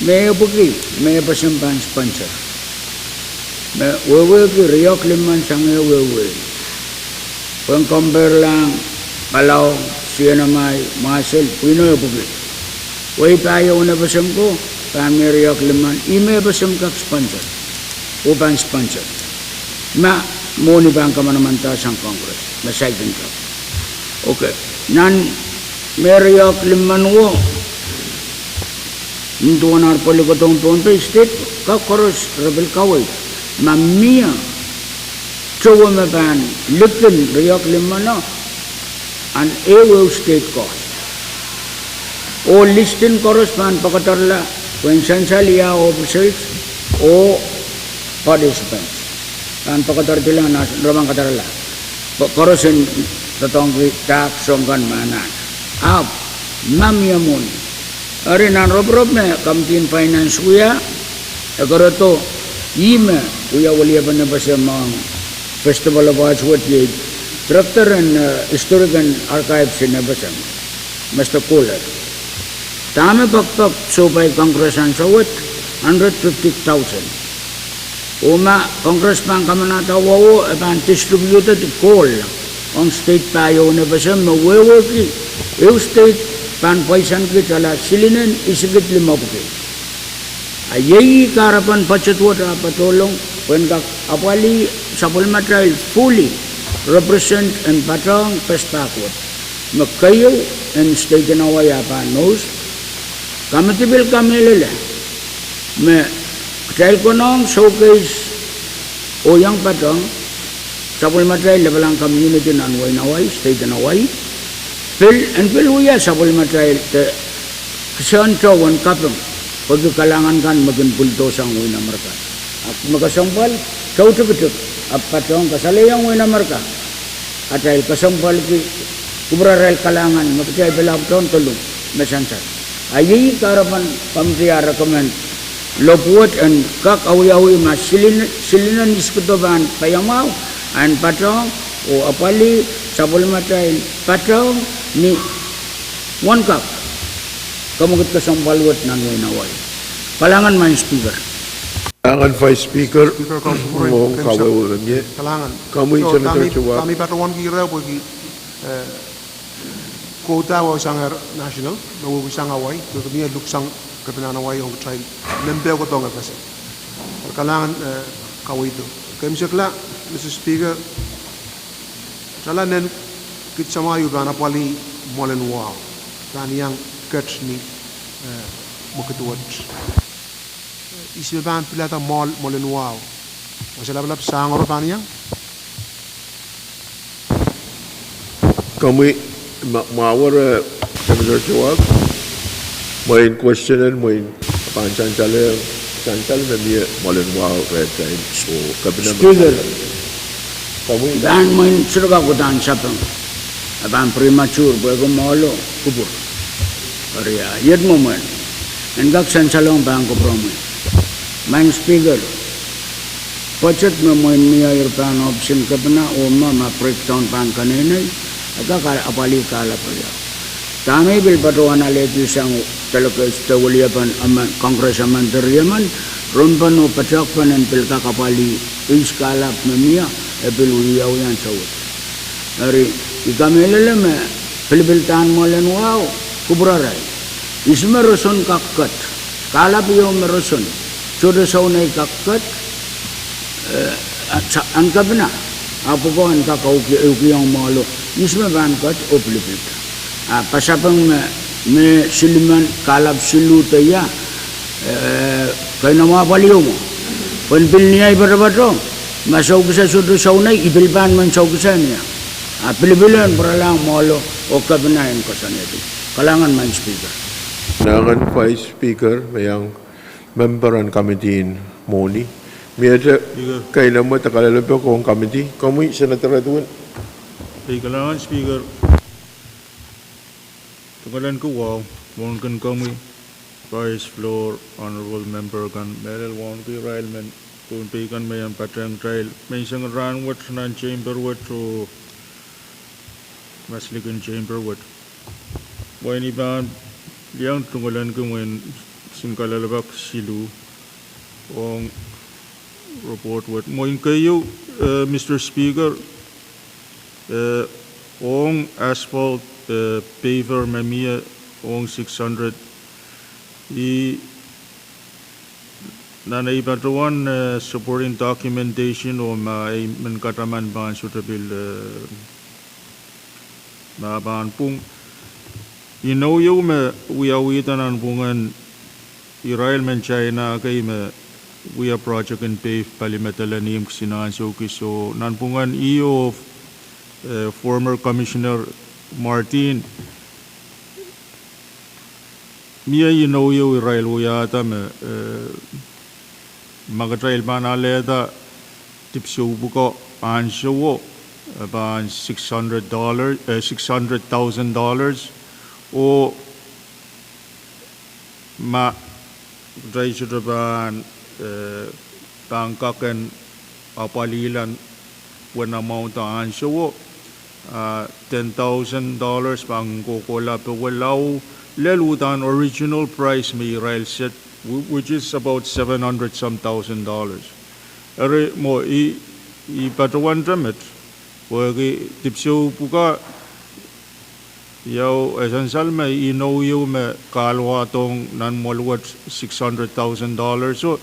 me e pwuki, me FSM pahn sponsor. Me wehwehki riehk limmen sang ehu wehi. Pwehn compare-lahng Palau, C N M I, Marshall, pwihno e pwuki. Wehi pahieu en FSM ko, pahn mie riehk limmen, ih me FSM kak sponsor. Oh pahn sponsor. Ma mwohni pahn kamanamanada sang Congress, me saikinte. Okay. Nan mie riehk limmen wo, nin duwen ar pali kohdohng Pohnpei, state koaros re pil kaweid. Ma mie towe me pahn likin riehk limmen, ahn ehu ehu state koaros. Oh list en koaros pahn poakedarla, pwehn sansal ia officials oh participants. Pahn poakedarkihla nan, re pahn kadarala. Pwe koaros en doadoahngki tax soang kan me anahn. Ahpw, ma mie mwohni. Eri nan roporop me committee en finance wia, e kerodo, ih me wia weliepen FSM ong Festival of Arts wet, iei director en, eh, historic and archives en FSM, Mister Kohler. Dahme pekipek sohpai Congress ansou wet, hundred fifty thousand. Oh ma Congress pahn kamanahda wauwo, e pahn distribute-edi koul ong state pahieu en FSM me wehwehki ehu state pahn pwaisanki tala silinen isikid limepwiki. A iei ih kahrepen budget wet ah patohlong, pwehn kak apwalih sapwellimatail fully represent en patohng PESPAC wet. Me keieu en state en Hawaii ah pahn nose, committee pil kamehlele me kitail konehng showcase oh iang patohng sapwellimatail lapalahn community nan wehin Hawaii, state en Hawaii. Pil, en pil wia sapwellimatail de kisehn tohn kaping, pwehki kalahngan kan me kin pwildohsang wehin Amerika. Ahpw me kesempwal, tohn tikitik, ahpw patohng kasalehiong wehin Amerika atail kesempwalki kupwurarail kalahngan me kitail pil ahpwtehn dolung me sansal. A iei kahrepen committee ah recommend lopwet en kak awiawi ma silin, silinen isikido pahn paiamwahu, en patohng, oh apwalih sapwellimatail patohng ni wen kak kamwekid kesempwal wet nan wehin Hawaii. Kalahngan Madam Speaker. Kalahngan Vice Speaker. Speaker, komw kupwuren, mwohn kawehwe me mie. Kalahngan. Komwi, Senator Chouab. Dahme I patohwankihong irail pwehki, eh, kohda wau sang national, me wehwehki sang Hawaii, pwehki mie luksang kepina en Hawaii ong kitail, nempe kohdo ong FSM. Kalahngan, eh, kaweid. Keimwseklahng, Mister Speaker, tala nen kid samwa ieu pahn apwalih mwoalen wahu, pahn iang ket ni, eh, mwekid wet. Ihs me pahn pilada mwoal, mwoalen wahu? Wasa lapalap sang oro pahn iang? Komwi, ma, mwahuer, eh, Senator Chouab, mwein question en mwein pahn sansal, sansal me mie mwoalen wahu rehtail oh kepina. Speaker, komwi, I pahn mwein sohte kak uhdahn sapeng. E pahn premature pwehki mwoalo kupwur. Eri ah, iet mwomwen en kak sansalong pahn kupwuromwi. Madam Speaker, budget me mwein mie iren pahn ohpis en kepina oh me, me breakdown pahn keneinei, e kak apwalih kahlap riau. Dahme I pil patohwan alehdi sang delegates de weliepen emen, Congress emen de riemen, rongen oh patohwan en pil kak apwalih ihs kahlap me mie, e pil wiawi ansou wet. Eri, I kamehlele me pilipil dahn mwoalen wahu, kupwurarail. Ihs me roson kak ket, kahlap ieu me roson, sohte sounei kak ket, eh, ahn kepina, ahpw pwukoa en kak ehuki, ehukiong mwoalo, ihs me pahn ket oh pilipil. Ah, pasapeng me, me silimen kahlap siluh de ia, eh, keinemwe apwalih mwo. Pwehn pil ni ahi patopato, ma soukisa sohte sounei, I pil pahn men soukisa ni ah. Ah, pilipil en pwuralahng mwoalo oh kepina en koasoanehdi. Kalahngan Madam Speaker. Kalahngan Vice Speaker, me iang member en committee en mwohni. Miehte keinemwe de kalelapak ong committee, komwi Senator Edwin. Ei, kalahngan Speaker. Mehlen ke wahu, wauneki komwi, Vice Floor, Honorable Member kan, mehlel wauneki irail mehn Pohnpei kan me iang patehng kitail menseng rahn wet nan chamber wet oh maslikin chamber wet. Mwein I pahn iang tungoaleniki mwein kisin kalelapak siluh ong report wet. Mwein keieu, eh, Mister Speaker, eh, ong asphalt, eh, paver me mie ong six hundred. I nan ei patohwan, eh, supporting documentation oh ma ei men kataman pahn sohte pil, eh, ma pahn pwung. Inou ieu me wiawihda nanpwungen irail mehn China kei me wia project en pave pali medelen ihmw kisin ansou kis oh nanpwungen ih oh, eh, former Commissioner Martin, mie inou ieu irail wiahda me, eh, ma kitail pahn alehda dipwisou pwuko ansowo, eh, pahn six hundred dollars, eh, six hundred thousand dollars, oh ma kitail sohte pahn, eh, pahn kak en apwalihla uwen amount ansowo, ah, ten thousand dollars pahn kohkohla powe lao lel uhdahn original price me irail set, whi-, which is about seven hundred some thousand dollars. Eri mwo I, I patohwan temet, pwehki dipwisou pwuko ieu e sansal me inou ieu me kahlwadohng nan mwoaluwet six hundred thousand dollars oh,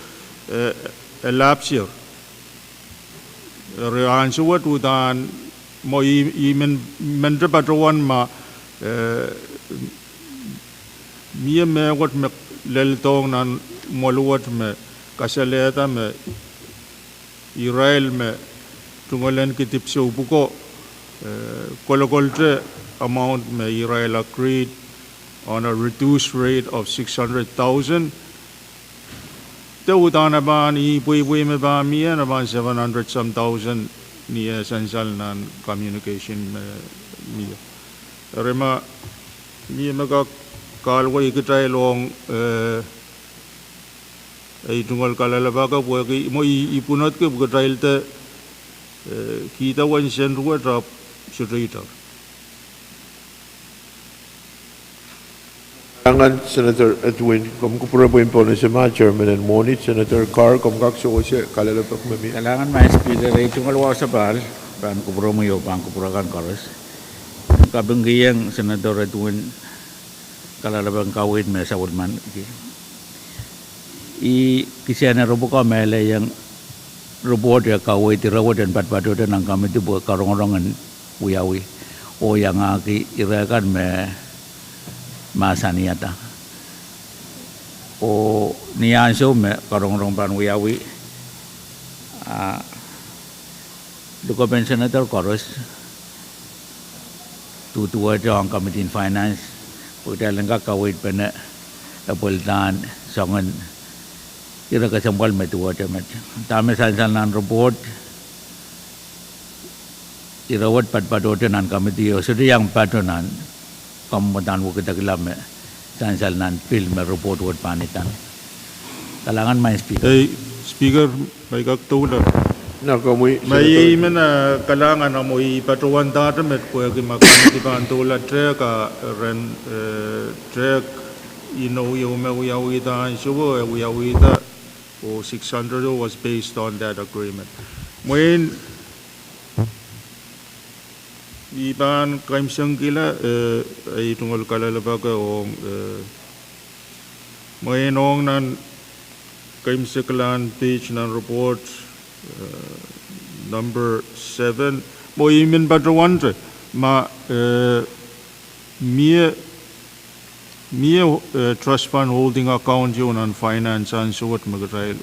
eh, e lapsier. Eri ansou wet uhdahn mwo I, I men, men te patohwan ma, eh, mie mehkot me leldohng nan mwoaluwet me kasalehda me irail me tungoaleniki dipwisou pwuko, eh, kolokolte amount me irail agreed on a reduced rate of six hundred thousand. De uhdahn e pahn ih pweipwei me pahn mie, e pahn seven hundred some thousand ni eh sansal nan communication me mie. Eri ma mie me kak kahlwei kitail ong, eh, ei tungoal kalelapak pwehki mwo I, I pwunodki pwe kitail de, eh, kihda uwen sent wet ahpw sohte itar. Kalahngan Senator Edwin, komw kupwure pwe I pwonese ma Chairman en mwohni, Senator Carr, komw kak sewese kalelapak me mie. Kalahngan Madam Speaker, ei tungoal wahu sapahl, pahn kupwuromwi oh pahn kupwure kan koaros. Kapingkihong Senator Edwin kalelapak en kaweid me sapwellimaniki. I kisehn ire pwuko me e lelohng report e kaweid ire wet en patpatohte nan komiti pwe karongorong en wiawi oh iangahki ire kan me mahsanihada. Oh ni ansou me karongorong pahn wiawi, ah, lukepen senator koaros duduwehte ong Committee on Finance pwe kitail en kak kaweidpene epweldahn soangen ire kesempwal me duwehte met. Dahme sansal nan report ire wet patpatohte nan komiti oh sohte iang pato nan komw uhdahn wekidekla me sansal nan pil me report wet pahn idan. Kalahngan Madam Speaker. Ei, Speaker, ma I kak doula. Nan komwi, ma Senator. Ei, I men, eh, kalahngan, ahmw, I patohwan dahte met pwehki ma komiti pahn doula tehk a ren, eh, tehk inou ieu me wiawihda ansowo, eh, wiawihda oh six hundred oh was based on that agreement. Mwein I pahn keimwseklahng, eh, ei tungoal kalelapak ong, eh, mwein ong nan keimwseklahn page nan report, eh, number seven. Mwo I men patohwante ma, eh, mie mie, eh, trust fund holding account ieu nan finance ansou wet me kitail.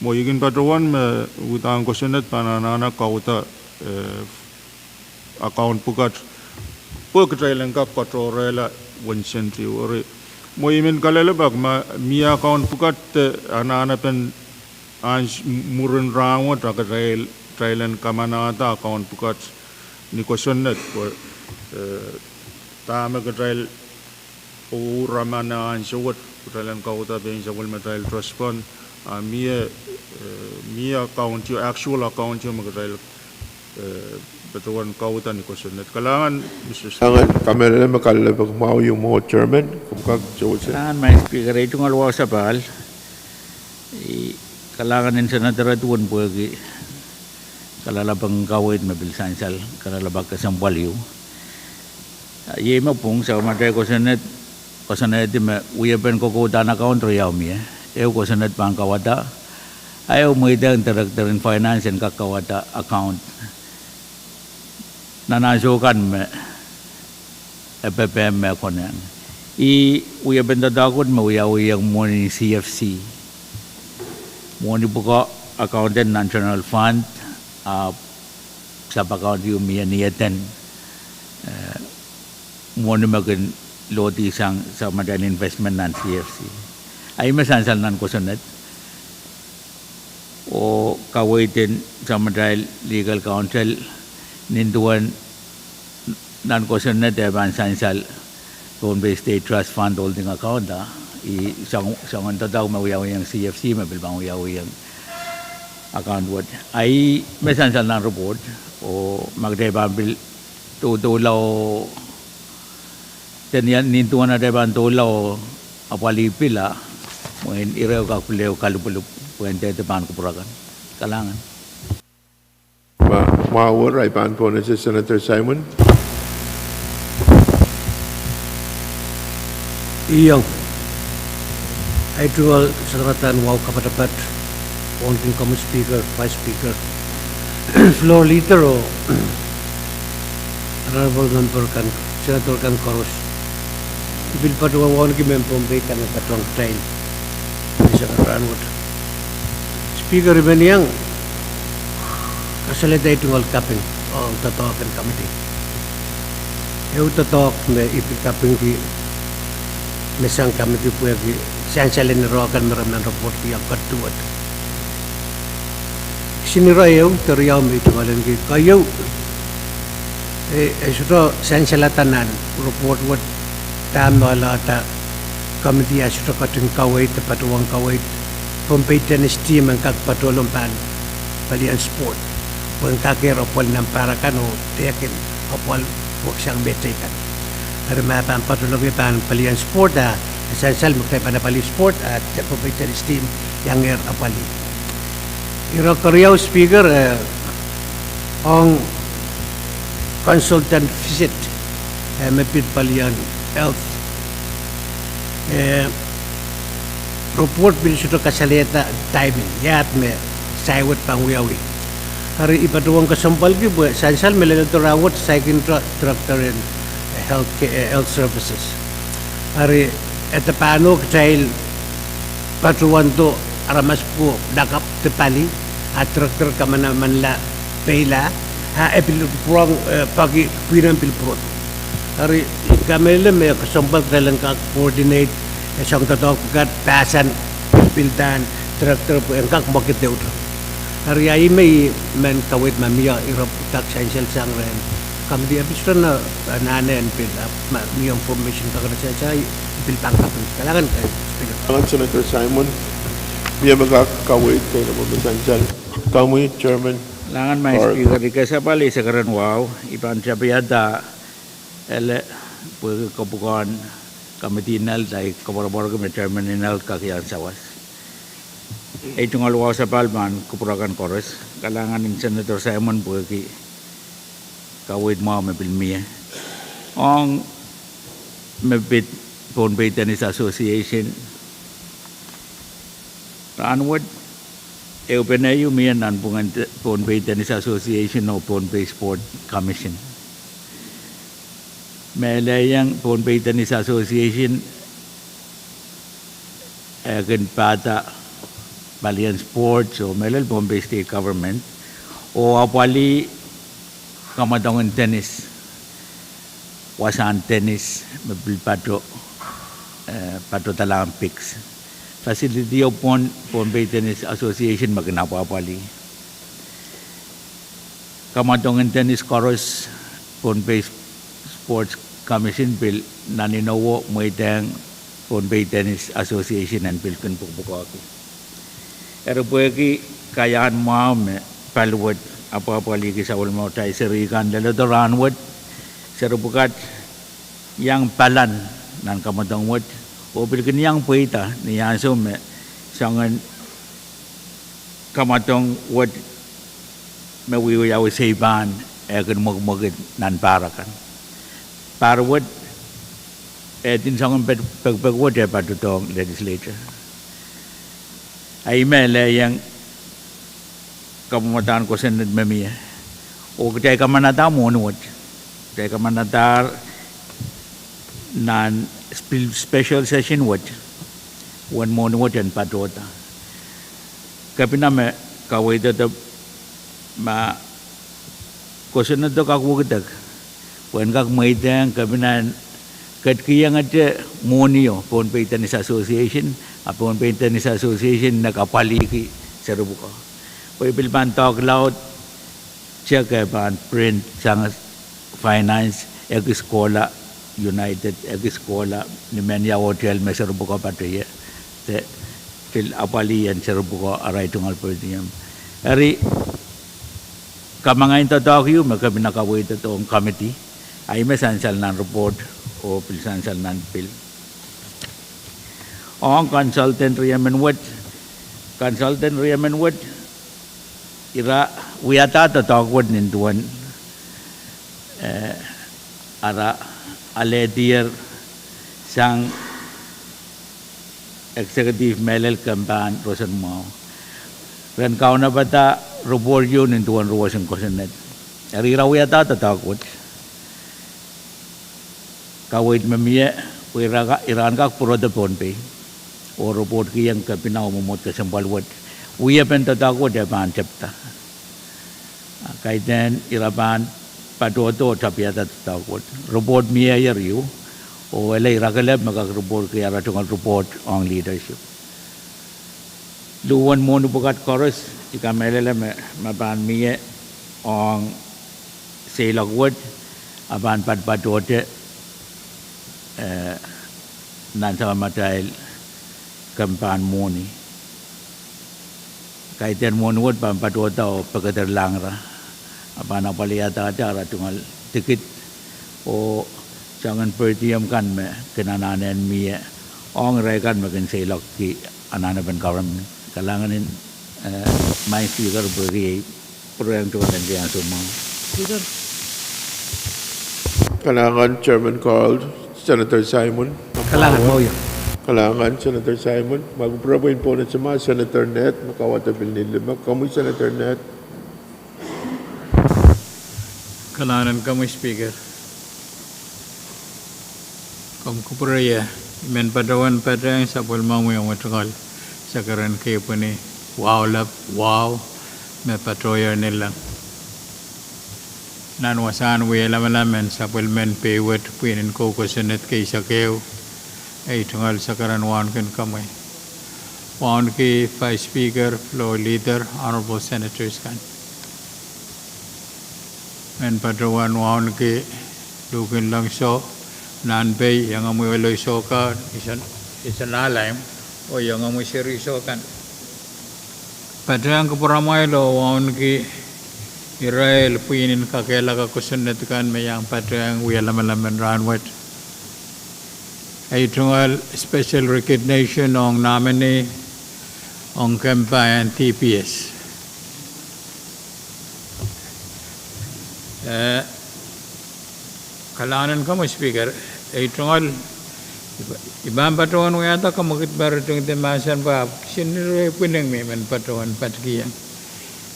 Mwo I kin patohwan me uhdahn kosonned pahn anahne kauda, eh, account pwukat pwe kitail en kak katohrehla uwen sent ieu. Eri mwo I men kalelapak ma mie account pwukat, eh, anahnepen ans-, mwurin rahnwet a kitail, kitail en kamanahda account pwukat ni kosonned pwe, eh, dahme kitail Uraman ansou wet kitail en kauwada pein sapwellimatail trust fund, a mie, eh, mie account ieu, actual account ieu me kitail, eh, patohwan kauwada ni kosonned. Kalahngan, Mister Speaker. Kalahngan, kamehlele me kalelapak mwahu ieu mwo, Chairman, komw kak sewese. Kalahngan, Madam Speaker, ei tungoal wahu sapahl, I kalahngan en Senator Edwin pwehki kalelapak en kaweid me pil sansal, kalelapak kesempwal ieu. Iei me pwung, sapwellimatail kosonned, kosonnedi me wiepen kokoudahn account riau mie. Ehu kosonned pahn kauwada, a ehu mweidehng Director en Finance en kak kauwada account nan ansou kan me e pepehm me e konehng. Ih wiepen doadoahk wet me wiawihong mwohni C F C. Mwohni pwukoa account en nan General Fund, a sub-account ieu mie ni eden, eh, mwohni me kin lohdi sang sapwellimatail investment nan C F C. A ih me sansal nan kosonned. Oh kaweid en sapwellimatail legal counsel, nin duwen nan kosonned e pahn sansal Pohnpei State Trust Fund holding account, a ih soangen doadoahk me wiawihong C F C me pil pahn wiawihong account wet. A ih me sansal nan report, oh ma kitail pahn pil doudoula oh, de nin duwen atail pahn doula oh apwalih pilada, mwein ire kak pil ehu kalipwulipw pwehn dehde pahn kupwur akan. Kalahngan. Ma, mwahu wet, I pahn pohnese Senator Simon. Iang, ei tungoal sakaradahn wahu kapatapat, Pohnpei Commons Speaker, Vice Speaker, Floor Leader oh Honorable Member kan, Senator kan koaros. I pil patohwan wauneki mehn Pohnpei kan me patohwan kitail ni sakaradahn wet. Speaker, I men iang kasalehda ei tungoal kaping ong doadoahk en committee. Ehu doadoahk me I pil kapingki me sang committee pwehki sansal en ire kan me re men report iang ketiket. Kisin ire ehu de riau me I tungoal ahneki. Keieu, e, e sohte sansalada nan report wet dahme ahlahda committee a sohte ketin kaweid de patohwan kaweid Pohnpei tennis team en kak patohlong pahn palien sport, pwehn kakehr apwalih nan pahr akan oh pehkin apwalih pwuhk sang mehteikan. Eri ma pahn patohlong pahn palien sport, a e sansal me kitail pahn apwalih sport, a Pohnpei tennis team iangehr apwalih. Ire keriau, Speaker, eh, ong consultant visit, eh, me pid palien health. Eh, report pil sohte kasalehda timing, iahd me sai wet pahn wiawi. Eri I patohwan kesempwalki pwe sansal me leledo rahnwet saikinte director en, eh, health ca-, eh, health services. Eri e de pahn oh kitail patohwando aramas pwuko lakapw de pali, a director kamanamanla peila, a e pil pwurehng, eh, peki pwihn en pil pwurodo. Eri I kamehlele me kesempwal kitail en kak coordinate, eh, soang doadoahk pwukat, pahsan pil dan director pwe en kak mwekid ehute. Eri a ih me I men kaweid ma mie ire pwutak sansal sang rehn committee, e pil sohte anahne en pil, ah, ma mie information kak re sansal, I pil pahn kaping. Kalahngan, eh, Speaker. Kalahngan Senator Simon. Mie me kak kaweid, keieu me sansal? Komwi, Chairman. Kalahngan, Madam Speaker, I kesempwal, I sakaradahn wahu, I pahn tapiada ele pwehki kapwukoahn committee en health, a I koapworopworki me Chairman en health kak iang sawas. Ei tungoal wahu sapahl pahn kupwur akan koaros. Kalahngan en Senator Simon pwehki kaweid mwahu me pil mie ong me pid Pohnpei Tennis Association. Rahnwet, ehupene ieu mie nanpwungen Pohnpei Tennis Association oh Pohnpei Sport Commission. Mehlel iang Pohnpei Tennis Association e kin pahda palien sports oh mehlel Pohnpei State Government oh apwalih kamwadong en tennis, wasahn tennis me pil pahdo, eh, pahdo dalahn piks. Facility o pwon Pohnpei Tennis Association me kin apwapwalih. Kamwadong en tennis koaros, Pohnpei Sports Commission pil nan inowo mweidehng Pohnpei Tennis Association en pil kin pwukpwukoahki. Eri pwehki kaiahn mwahu me paliwet apwapwalihki sapwellimatail seri kan leledo rahnwet, seri pwukat iang palan nan kamwadong wet, oh pil kin iang pweida ni ansou me soangen kamwadong wet me wiewiawi seipahn eh kin mwekimwekid nan pahr akan. Pahr wet, eh, din soangen pekipek wet eh patohdohng legislature. Ahi me lelohng kamwadang kosonned me mie. Oh kitail kamanada mwohni wet. Kitail kamanadahr nan spe-, special session wet uwen mwohni wet en patohda. Kepina me kaweidehdo ma kosonnedo kak wekidek, pwehn kak mweidehng kepina en ketikihongete mwohnio Pohnpei Tennis Association, a Pohnpei Tennis Association ne kapwalihki seri pwukoa. Pwe I pil pahn doadoahk laud, check e pahn print sang finance, ekis kohla United, ekis kohla ni mehnia hotel me seri pwukoa patohie, de pil apwalih en seri pwukoa arail tungoal per diem. Eri kamangin doadoahk ieu me kepina kaweidehdohng committee, ahi me sansal nan report oh pil sansal nan pil. Ong consultant riemen wet, consultant riemen wet, ira wiahda doadoahk wet nin duwen, eh, ara alehdier sang executive mehlel kempahn roson mwahu. Ren kaunopada report ieu nin duwen ruwesin kosonned. Eri ira wiahda doadoahk wet. Kaweid me mie, pwe ira ka-, ira en kak pwurodo Pohnpei oh report kihong kepina oh mwomwohd kesempwal wet. Wiepen doadoahk wet e pahn tepda. A kaidehn ira pahn patohdo oh tapihada doadoahk wet. Report mie ieu, oh ele ira kelehpw me kak report ki ara tungoal report ong leadership. Luhwen mwohni pwukat koaros, I kamehlele me, me pahn mie ong seiloak wet, a pahn patpatohte, eh, nan sapwellimatail kempahn mwohni. Kaidehn mwohni wet pahn patohda oh pekederlahng ira. A pahn apwaliadahte ara tungoal tikid oh soangen per diem kan me kin anahne en mie ong irail kan me kin seiloakki anahnepen government. Kalahngan en, eh, Madam Speaker, pwehki ei pwurehng tungoal en ansou mwahu. Kalahngan Chairman Carl, Senator Simon. Kalahngan, Senator Simon. Ma kupwure pwehn pwonese ma Senator Ned, me kawada pil ni limek, komwi Senator Ned. Kalahngan komwi Speaker. Komw kupwure ie, I men patohwan patehng sapwellimomwi ong tungoal sakaren kepwini wahu lap, wahu me patohier nanleng. Nan wasahn wie lamalam en sapwellimen Pohnpei wet pwihn en kou kosonned kei sakeu, ei tungoal sakaren wauneki komwi. Wauneki Vice Speaker, Floor Leader, Honorable Senators kan. Men patohwan wauneki Luhk en Longso, Nahnpei, iengomwi Oleisoka, Ison, Ison Alaim, oh iengomwi Seri Sokan. Patehng kupwuramwail oh wauneki irail pwihn en kakehlaka kosonned kan me iang patehng wie lamalam en rahnwet. Ei tungoal special recognition ong nominee ong kempa en D P S. Eh, kalahngan komwi Speaker, ei tungoal, I pahn patohwan wiahda kamwekid me ritingdi mahsen pwe ahpw kisin ire pwineng me I men patohwan patkihong.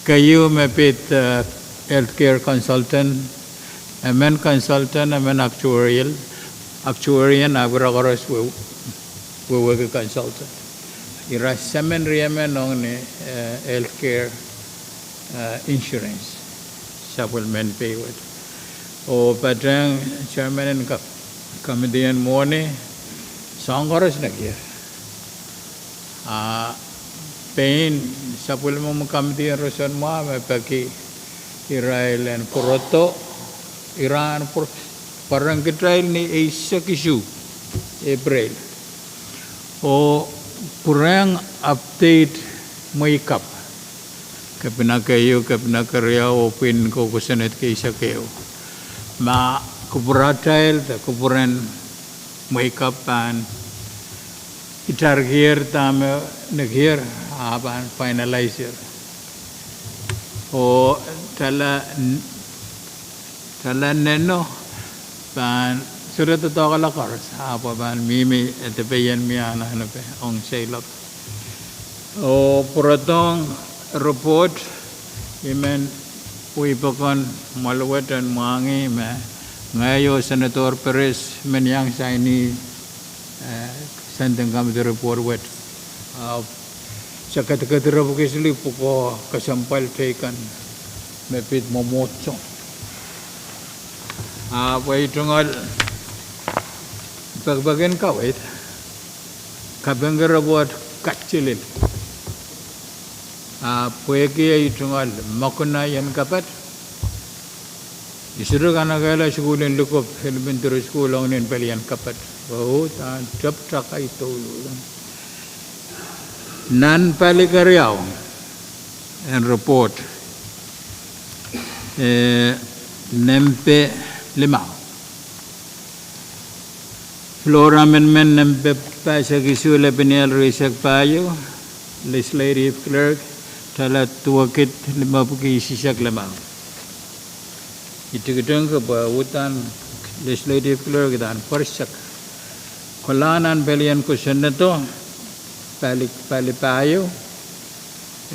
Keieu me pid, eh, healthcare consultant, emen consultant, emen actuarial, actuarian, ahpw ira koaros we, wehwehki consultant. Ira semen riemen ong ni, eh, healthcare, eh, insurance sapwellimen Pohnpei wet. Oh patehng chairman en ka-, committee en mwohni, soahng koaros nekier. A pein sapwellimomwi committee en roson mwahu me peki irail en pwurodo, ira en pwur-, pwareng kitail ni eisek isuh Epreil. Oh pwurehng update mwehi kapw. Kepina keieu, kepina keriau, oh pwihn ko kosonned kei eisek ehu. Ma kupwuratail de kupwuren mwehi kapw pahn itarkier dahme nekier, a pahn finalizer. Oh tala, tala neno pahn sohte doadoahk la koaros, ahpw pahn mihmi, e depe ien mie anahnepe ong seiloak. Oh pwurodohng report, I men wia pokon mwoalwet en mwahngih me ngehi oh Senator Perez men iang saini, eh, sending committee report wet. Ah, se kedikedi repwiki sili pwukoa kesempwal teikan me pid mwomwohdiso. Ah, pwe I tungoal pekipek en kaweid, kapingki report kaselel. Ah, pwehki I tungoal mokuna ien kapet, I sohte kanekehla sukuhl en likopw, elementary school, ong ni pelien kapet. Oh, udahn tepda kai douluhl. Nan pali keriau en report, eh, nempe limau. Floor amendment nempe pahisek isuh, lepin ial rieisek pahieu, Legislative Clerk, tala duwekid limepwiki isisek limau. I tikitik pwe udahn Legislative Clerk, udahn pwarsek. Kolahng nan pelien kosonnedo, pali, pali pahieu,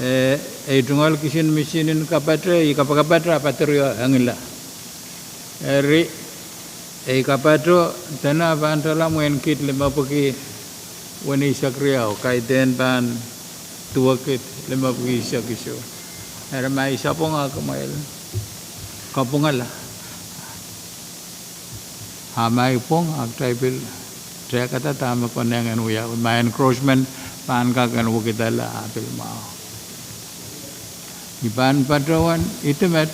eh, I tungoal kisin misihn en kapete, I kapakapete, a battery o engla. Eri, I kapato, dene pahn tala mwein kid limepwiki weneisek riau, kaidehn pahn duwekid limepwiki isisek isuh. Eri ma I sapwung, a kumwail kapwungala. A ma I pwung, a kitail pil tehkada dahme konehng en wia. Ma encroachment pahn kak en wekidala, a pil mwahu. I pahn patohwan idimet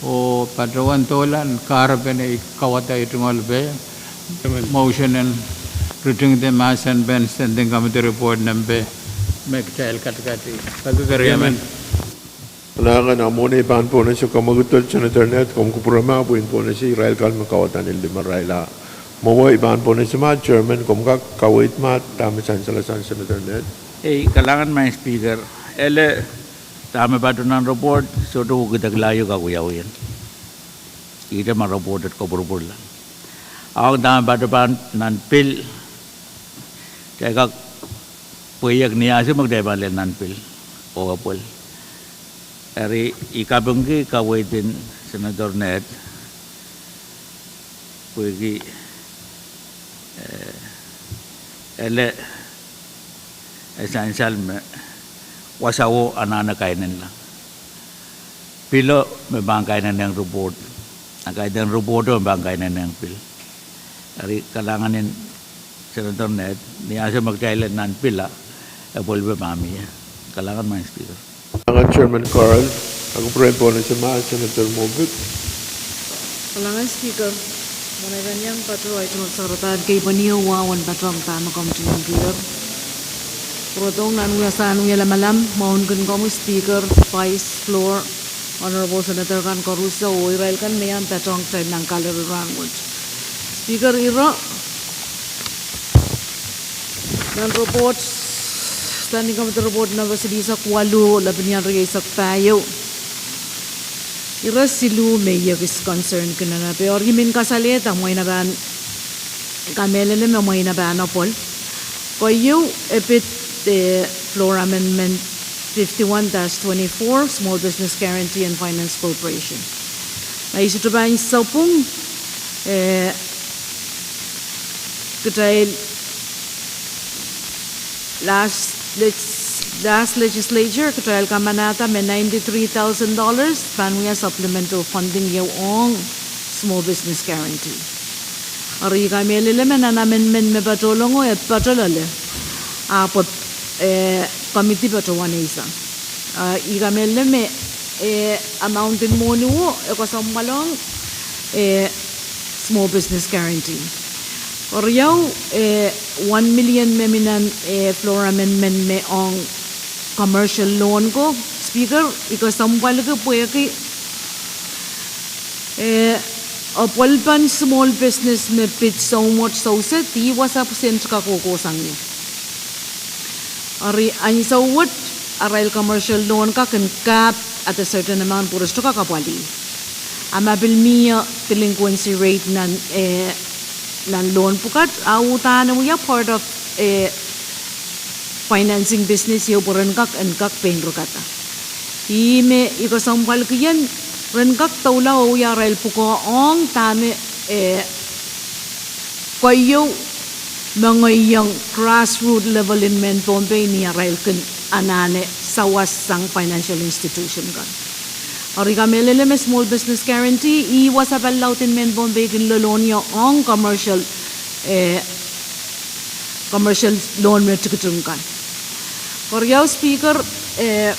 oh patohwan dohla en kahrepen ei kawada, I tungoal pwe motion en ritingdi mahsen pen sending committee report nempe me kitail kadkadi. Pepper Emen. Kalahngan, a mwohn ei pahn pohnese, komw ekidol Senator Ned, komw kupwure ma pwihn pohnese irail kan me kawadahn limarail. A mwowe I pahn pohnese ma Chairman, komw kak kaweid ma dahme sansal sang Senator Ned. Ei, kalahngan Madam Speaker, ele dahme patohwan nan report, sohte wekidekla ieu kak wiawi. Ihte ma report et kopwurupwurla. Ahpw dahme patohwan nan pil, kitail kak pweiek ni ahnsou me kitail pahn lel nan pil, oh apwal. Eri I kapingki kaweid en Senator Ned, pwehki, eh, ele e sansal me wasaho anahne kainenla. Pilo me pahn kainenehng report, a kaidehn report o me pahn kainenehng pil. Eri kalahngan en Senator Ned, ni ahnsou me kitail lel nan pil a, e pwelpe pahn mie. Kalahngan Madam Speaker. Kalahngan Chairman Carol, a kupwuren pohnese ma Senator Moffitt. Kalahngan Speaker, mwein I pahn iang patohwan, I tungoal sakarada kei pahn iang wahu en patohwan dahme komw tungoal. Pwurodohng nan wia sang wia lamalam, mwahu kin komwi Speaker, Vice, Floor, Honorable Senator kan koaros, oh irail kan me iang patohwan kitail nan gallery rahnwet. Speaker, ire nan report, Standing Committee report number silihsek waluh, lepin ial rieisek pahieu. Ire siluh me I ekis concern kin nahne pwe eri I men kasalehda mwein e pahn, kamehlele me mwein e pahn apwal. Keieu e pid, eh, Floor Amendment fifty-one dash twenty-four, Small Business Guarantee and Finance Corporation. Ma I sohte pahn sapwung, eh, kitail last, last legislature, kitail kamanahda me ninety-three thousand dollars pahn wia supplemental funding ieu ong Small Business Guarantee. Eri I kamehlele me nan amendment me patohlongo e patohlele, ahpw, eh, committee patohwan eisang. Ah, I kamehlele me, eh, amount en mwohni o e kesempwal ong, eh, Small Business Guarantee. Eri ieu, eh, one million me mi nan, eh, floor amendment me ong commercial loan ko, Speaker, I kesempwalki pwehki, eh, apwalpen small business me pid soumwet sousehdi wasa percent ka kohkohsang ie. Eri ansou wet arail commercial loan ka kin cap at a certain amount pwe re sohte kak apwalih. A ma pil mie delinquency rate nan, eh, nan loan pwukat, a uhdahn wia part of, eh, financing business ieu pwe ren kak, en kak pein rekada. Ih me I kesempwalki ien ren kak doula oh wia arail pwukoa ong dahme, eh, keieu me ngehiong grassroot level en mehn Pohnpei ni arail kin anahne sawas sang financial institution kan. Eri I kamehlele me Small Business Guarantee, ih wasa pali laud en mehn Pohnpei kin lolohng ie ong commercial, eh, commercial loan me tikitik kan. Eri ieu Speaker, eh,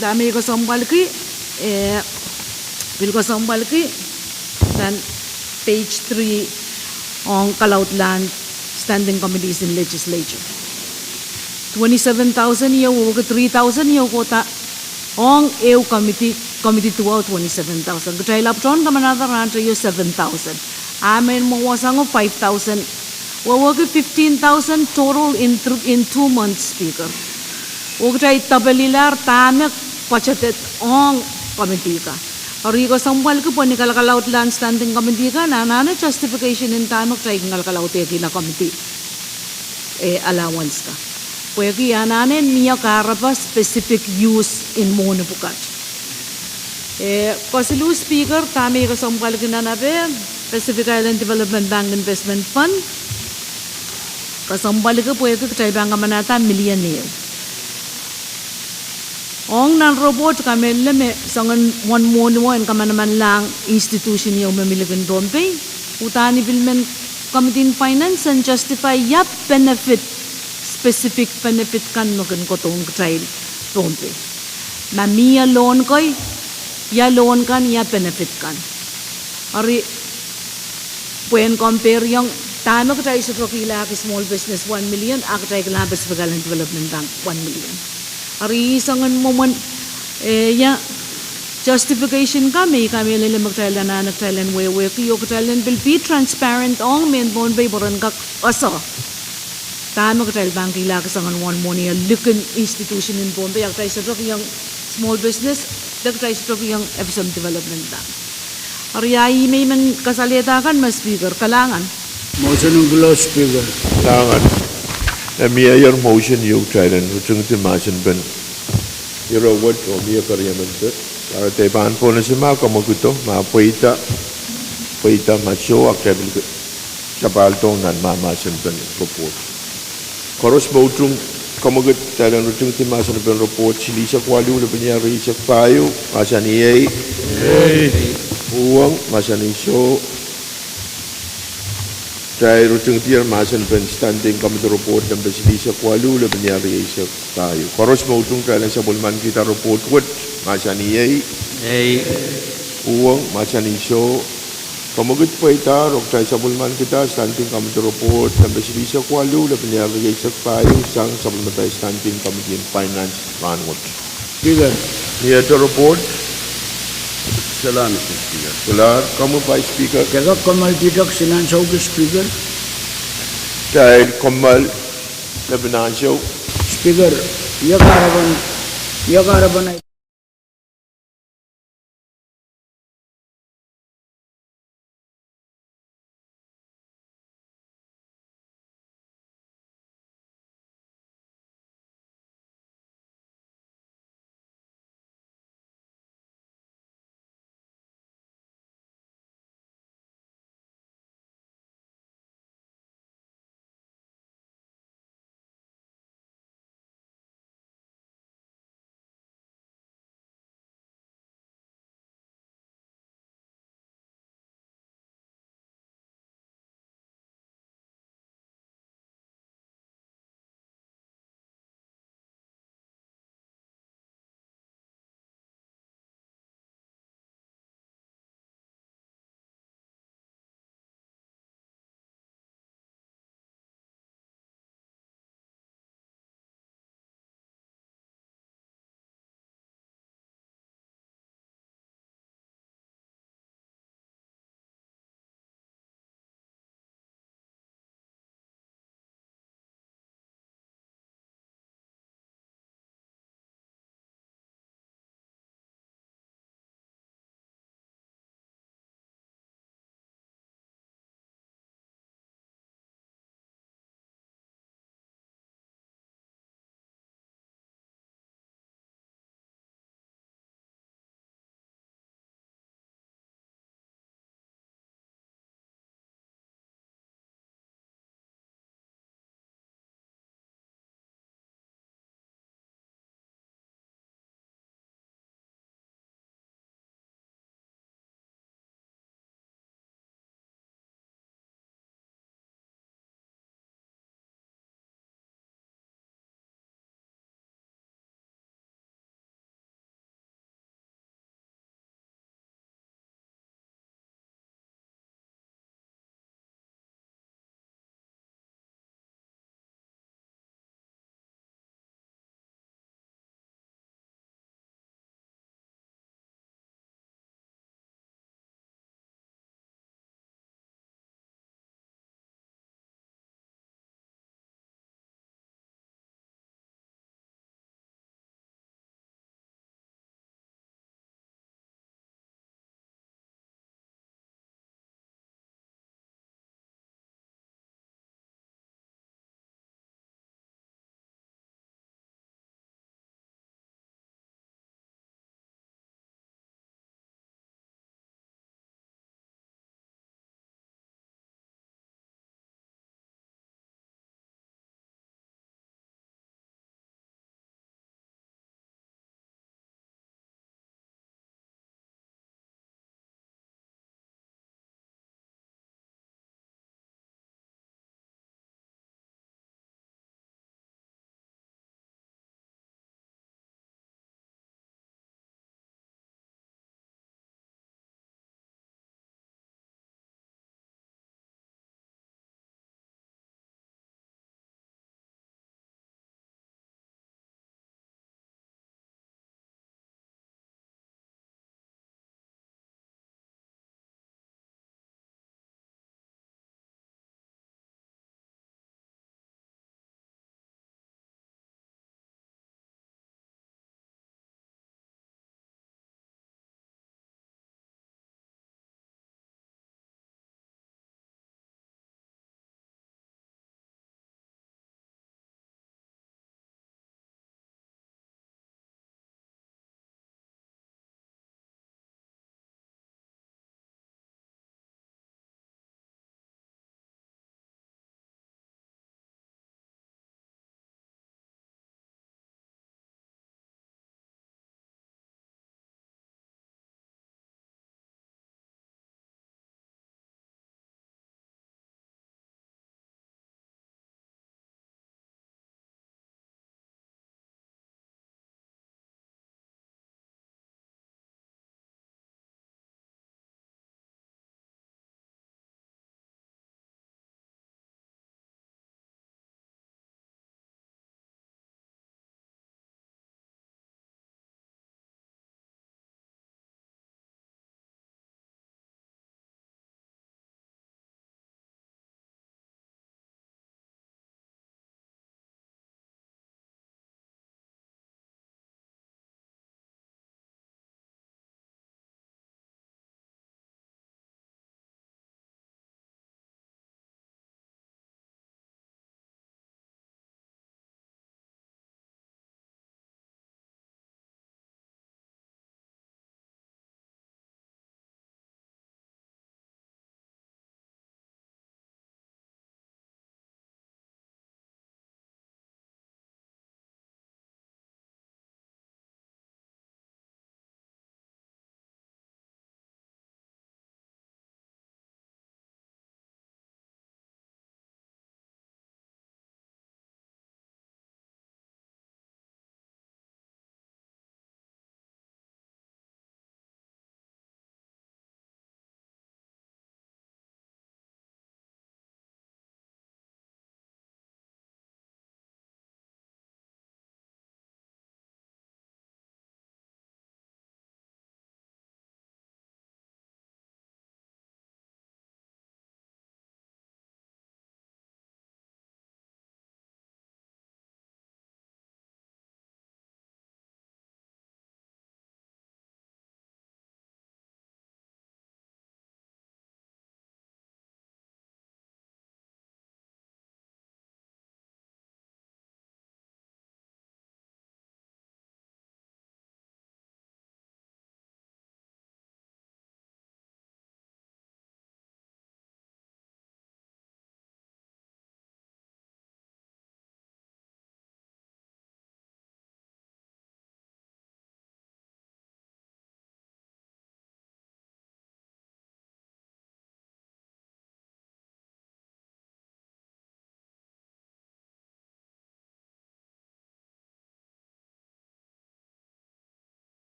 dahme I kesempwalki, eh, pil kesempwalki nan page three ong kalaudlahn standing committees in legislature. Twenty-seven thousand ieu, wehwehki three thousand ieu kohda ong ehu committee, committee duwau twenty-seven thousand. Kitail ahpw tohn kamanahda rahn teio seven thousand. A mehn mwohsango five thousand. Wehwehki fifteen thousand total in thr-, in two months, Speaker. Oh kitail dapelilahr dahme budgeted ong committee ka. Eri I kesempwalki pwe ni kalakalaudlahn standing committee ka, anahne justification en dahme kitail kin kalakalaudkihla committee, eh, allowance ka. Pwehki anahne mie kahrepe specific use en mwohni pwukat. Eh, kesiluh Speaker, dahme I kesempwalki nan ape Pacific Island Development Bank Investment Fund. Kesempwalki pwehki kitail pahn kamanahda million ehu. Ong nan report kamehlele me soangen wen mwohni wet en kamanamanlahng institution ieu me mi likin Pohnpei. Uhdahn I pil men committee in finance en justify ia benefit, specific benefit kan me kin kohdohng kitail Pohnpei. Ma mie loan kei, ia loan kan, ia benefit kan. Eri pwehn compare iong dahme kitail sohte kilahki Small Business one million, a kitail kilang Pacific Island Development Bank one million. Eri ih soangen mwomwen, eh, ia justification ka me I kamehlele me kitail anahne kitail en wehwehki, oh kitail en pil be transparent ong mehn Pohnpei pwe ren kak ese dahme kitail pahn kilahki soangen wen mwohni ia likin institution en Pohnpei, a kitail sohte kihong small business, de kitail sohte kihong FSM development bank. Eri ia ih me I men kasalehda kan me Speaker, kalahngan. Motion en close, Speaker. Kalahngan. E mie ier motion ieu kitail en ritingdi mahsen pen ire wet oh mie keriemen pet. Eri de pahn pohnese ma komw kido, ma pweida, pweida ma soh, a kitail pil ke- sapahldohng nan mahmahsen pen report. Koaros me utung, komw kid, kitail en ritingdi mahsen pen report silihsek waluh, lepin ia rieisek pahieu, mahsanih iei. Uhwong, mahsanih soh. Kitail ritingdier mahsen pen standing committee report nempe silihsek waluh, lepin ia rieisek pahieu. Koaros me utung, kitail en sapwellimanikihda report wet, mahsanih iei. Uhwong, mahsanih soh. Komw kid pweida, oh kitail sapwellimanikihda standing committee report nempe silihsek waluh, lepin ia rieisek pahieu, sang sapwellimatail standing committee en finance rahnwet. Speaker. Ni ete report. Solahr, Mister Speaker. Solahr, komw Vice Speaker. Ke kak kommoal pihtok nan ansou, Speaker. Kitail kommoal lepin ansou. Speaker, ia kahrepen, ia kahrepen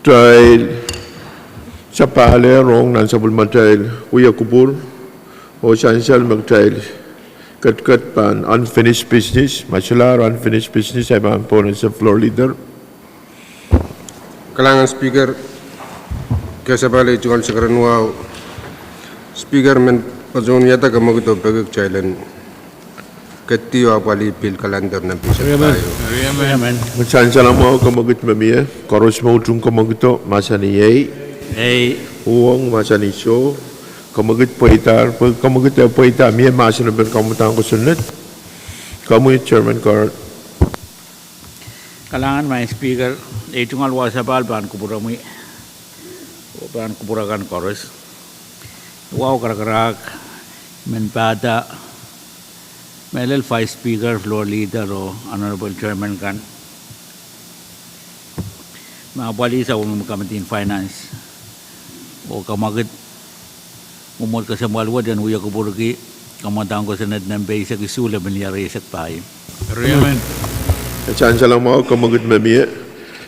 Kitail sapahl rong nan sapwellimatail wia kupwur, oh sansal me kitail ketiket pahn unfinished business, ma solahr unfinished business, I pahn pwonehng Floor Leader. Kalahngan Speaker, kasapahl ei tungoal sakaradahn wahu. Speaker, men patohwan wiahda kamwekid oh peki kitail en ketdi oh apwalih pil kalender nan pil sehse. Sansal mwahu kamwekid me mie, koaros me utung kamwekido, mahsanih ei. Ei. Uhwong, mahsanih soh. Kamwekid pweidahr, pwe kamwekid e pweidahr, mie mahsen en pahn kamwadahn kosonned. Komwi Chairman Carr. Kalahngan Madam Speaker, ei tungoal wahu sapahl pahn kupwuromwi, oh pahn kupwur akan koaros. Wahu karakarahk, men pahda, mehlel Vice Speaker, Floor Leader, oh Honorable Chairman kan. Me apwalih sapwellime Committee on Finance, oh kamwekid mwomwohd kesempwal wet en wia kupwurki kamwadahn kosonned nempe eisek isuh lepin riekid eisek pahieu. Sansal mwahu kamwekid me mie.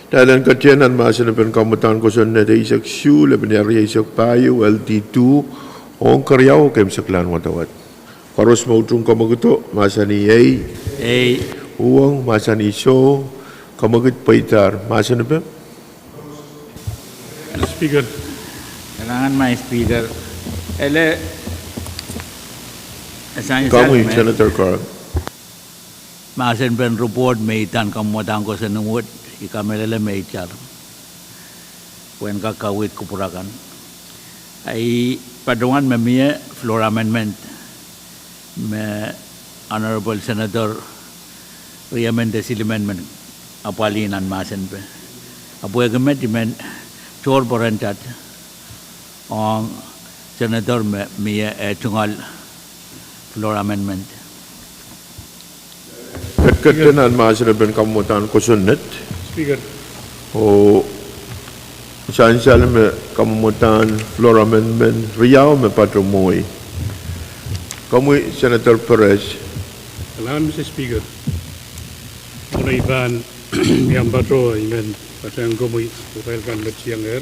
Kitail en ketien nan mahsen en pahn kamwadahn kosonned eisek isuh lepin riekid eisek pahieu, L D two, ong keriau keimwseklahn wadawad. Koaros me utung kamwekido, mahsanih ei. Ei. Uhwong, mahsanih soh. Kamwekid pweidahr, mahsen en pahn. Speaker. Kalahngan Madam Speaker. Ele, sansal komwi, Senator Carr. Mahsen en pahn report me idahn kamwadahn kosonned wet, I kamehlele me itar, pwe en kak kaweid kupwur akan. Ei patohwan me mie floor amendment me Honorable Senator Riemende Silimen men apwalih nan mahsen en pahn. Ahpw pwehki met I men tohr pwarada ong Senator me mie eh tungoal floor amendment. Ketiket nan mahsen en pahn kamwadahn kosonned. Speaker. Oh sansal me kamwadahn floor amendment riau me patohwan. Komwi Senator Perez. Kalahngan Mister Speaker. Mwohn ei pahn iang patoh I men patehng komwi irail kan me tiengehr.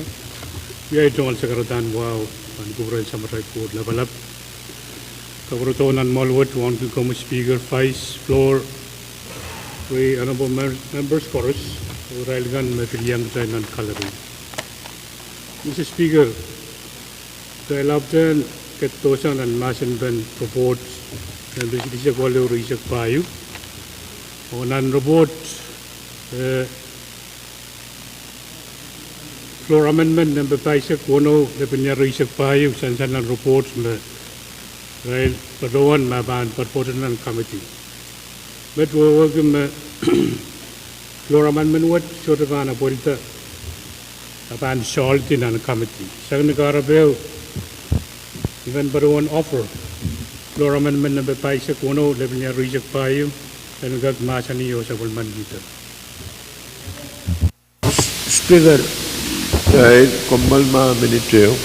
Wia ei tungoal sakaradahn wahu pahn kupwuren Samatail Koht Lapalap. Kapwuredo nan mwoahl wet wauneki komwi Speaker, Vice, Floor, ri Honorable Mem-, Members koaros, oh irail kan me pil iang kitail nan gallery. Mister Speaker, kitail ahpwtehn ketidohsang nan mahsen en pahn report nempe eisek waluh riekid eisek pahieu. Oh nan report, eh, floor amendment nempe pahisek weneu lepin riekid eisek pahieu, sansal nan report me irail patohwan me pahn patohwanohng nan committee. Met wehwehki me floor amendment wet sohte pahn apwalihda, a pahn solid nan committee. Sang ni kahrepe I men patohwan offer floor amendment nempe pahisek weneu lepin riekid eisek pahieu, en kak mahsanih oh sapwellimanihda. Speaker. Ei, komw mwoahl mah minit ehu.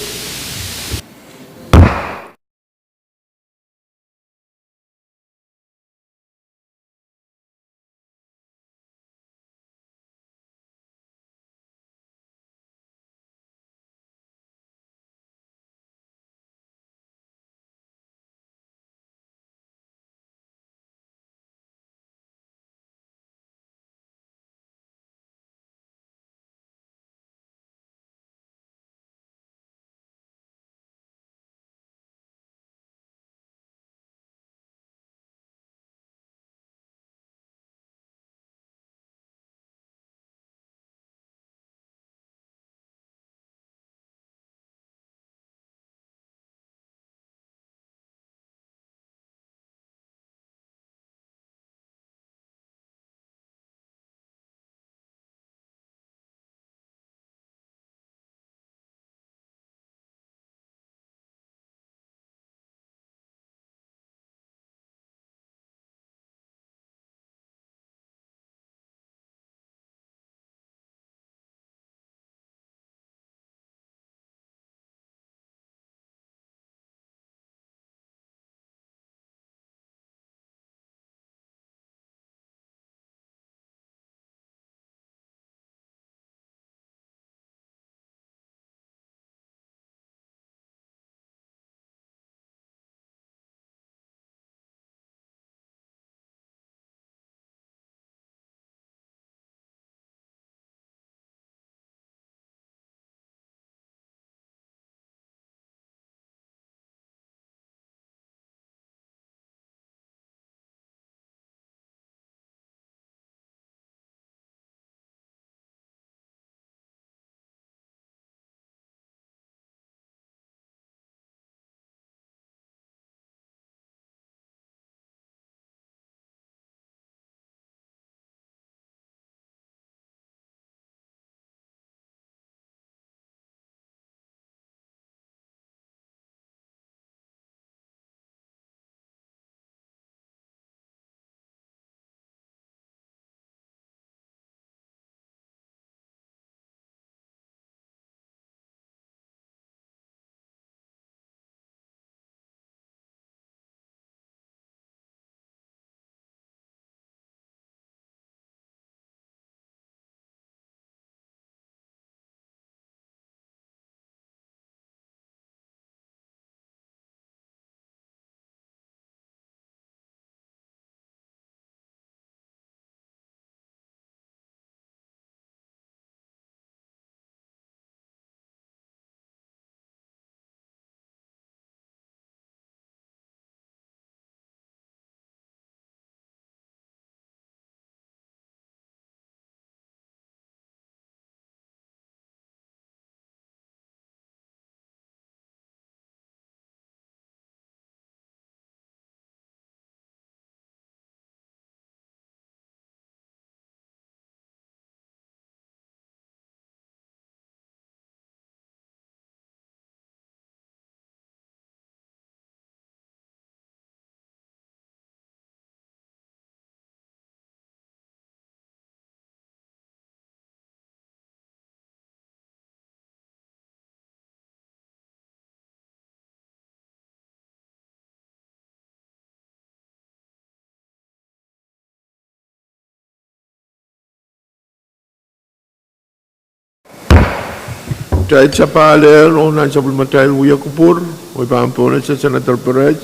Kitail sapahl ehr oh nan sapwellimatail wia kupwur, oh I pahn pohnese Senator Perez.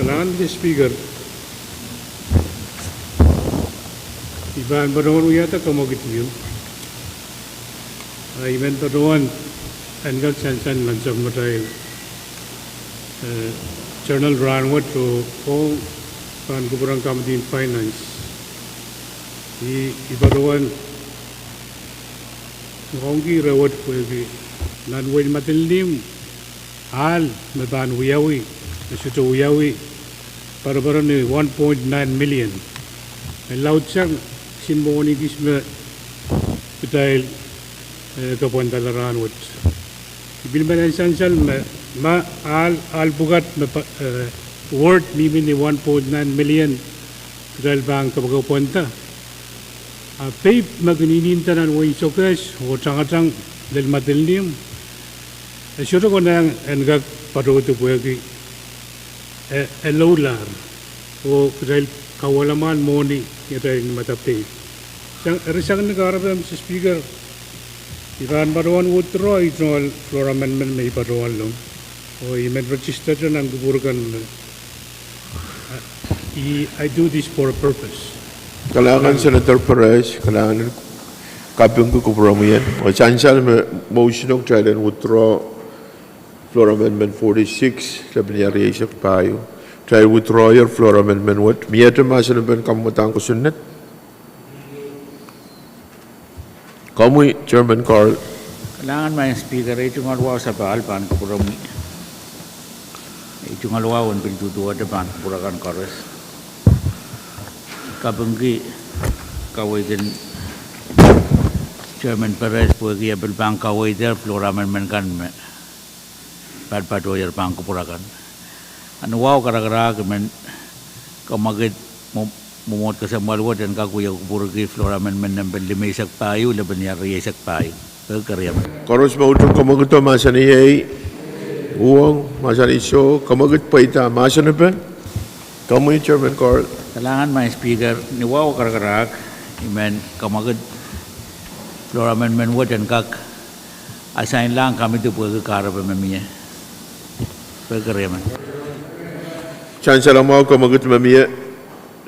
Kalahngan, Mister Speaker. I pahn patohwan wiahda kamwakid ieu. Ah, I men patohwan en kak sansal nan sapwellimatail, eh, journal rahnwet oh, oh pahn kupwuren Committee on Finance. I, I patohwan ngoangki ire wet pwehki nan wehin Madolenihmw ahl me pahn wiawi, me sohte wiawi, paroparo ni one point nine million. Me laudsang kisin mwohni kis me kitail, eh, kapwandala rahnwet. I pil men en sansal me, ma ahl, ahl pwukat me pa-, eh, worth mihmi ni one point nine million kitail pahn kapakapwanda. Ah, peip me kin inihda nan wehin Sokehs oh tangatang lel Madolenihmw, e sohte konehng en kak patohdi pwehki e, e loulahr, oh kitail kauwehla mwohni ni atail mada peip. Sang, eri sang ni kahrepe, Mister Speaker, I pahn patohwan withdraw ih tungoal floor amendment me I patohwan long. Oh I men register nan kupwur kan me, ah, I, I do this for a purpose. Kalahngan Senator Perez, kalahngan kapingki kupwuromwi en. Oh sansal me motion o kitail en withdraw Floor Amendment forty-six, lepin iar rieisek pahieu. Kitail withdraw-ier Floor Amendment wet. Miehte mahsen en pahn kamwadang kosonned? Komwi, Chairman Carl. Kalahngan, Madam Speaker, ei tungoal wahu sapahl pahn kupwuromwi. Ei tungoal wahu en pil duduwehte pahn kupwur akan koaros. Kapingki kaweid en Chairman Perez pwehki e pil pahn kaweid er Floor Amendment kan me patpatohier pahn kupwur akan. Nan wahu karakarahk I men kamwakid mwo-, mwomwohd kesempwal wet en kak wia kupwurki Floor Amendment nempe limeisek pahieu, lepin iar rieisek pahieu. Pwehki keriemen. Koaros me utung kamwakido mahsanih ei. Uhwong mahsanih soh. Kamwakid pweida mahsanih pe. Komwi, Chairman Carl. Kalahngan, Madam Speaker, ni wahu karakarahk I men kamwakid Floor Amendment wet en kak asainlahng kamidi pwehki kahrepe me mie. Pwehki keriemen. Sansal mwahu, kamwakid me mie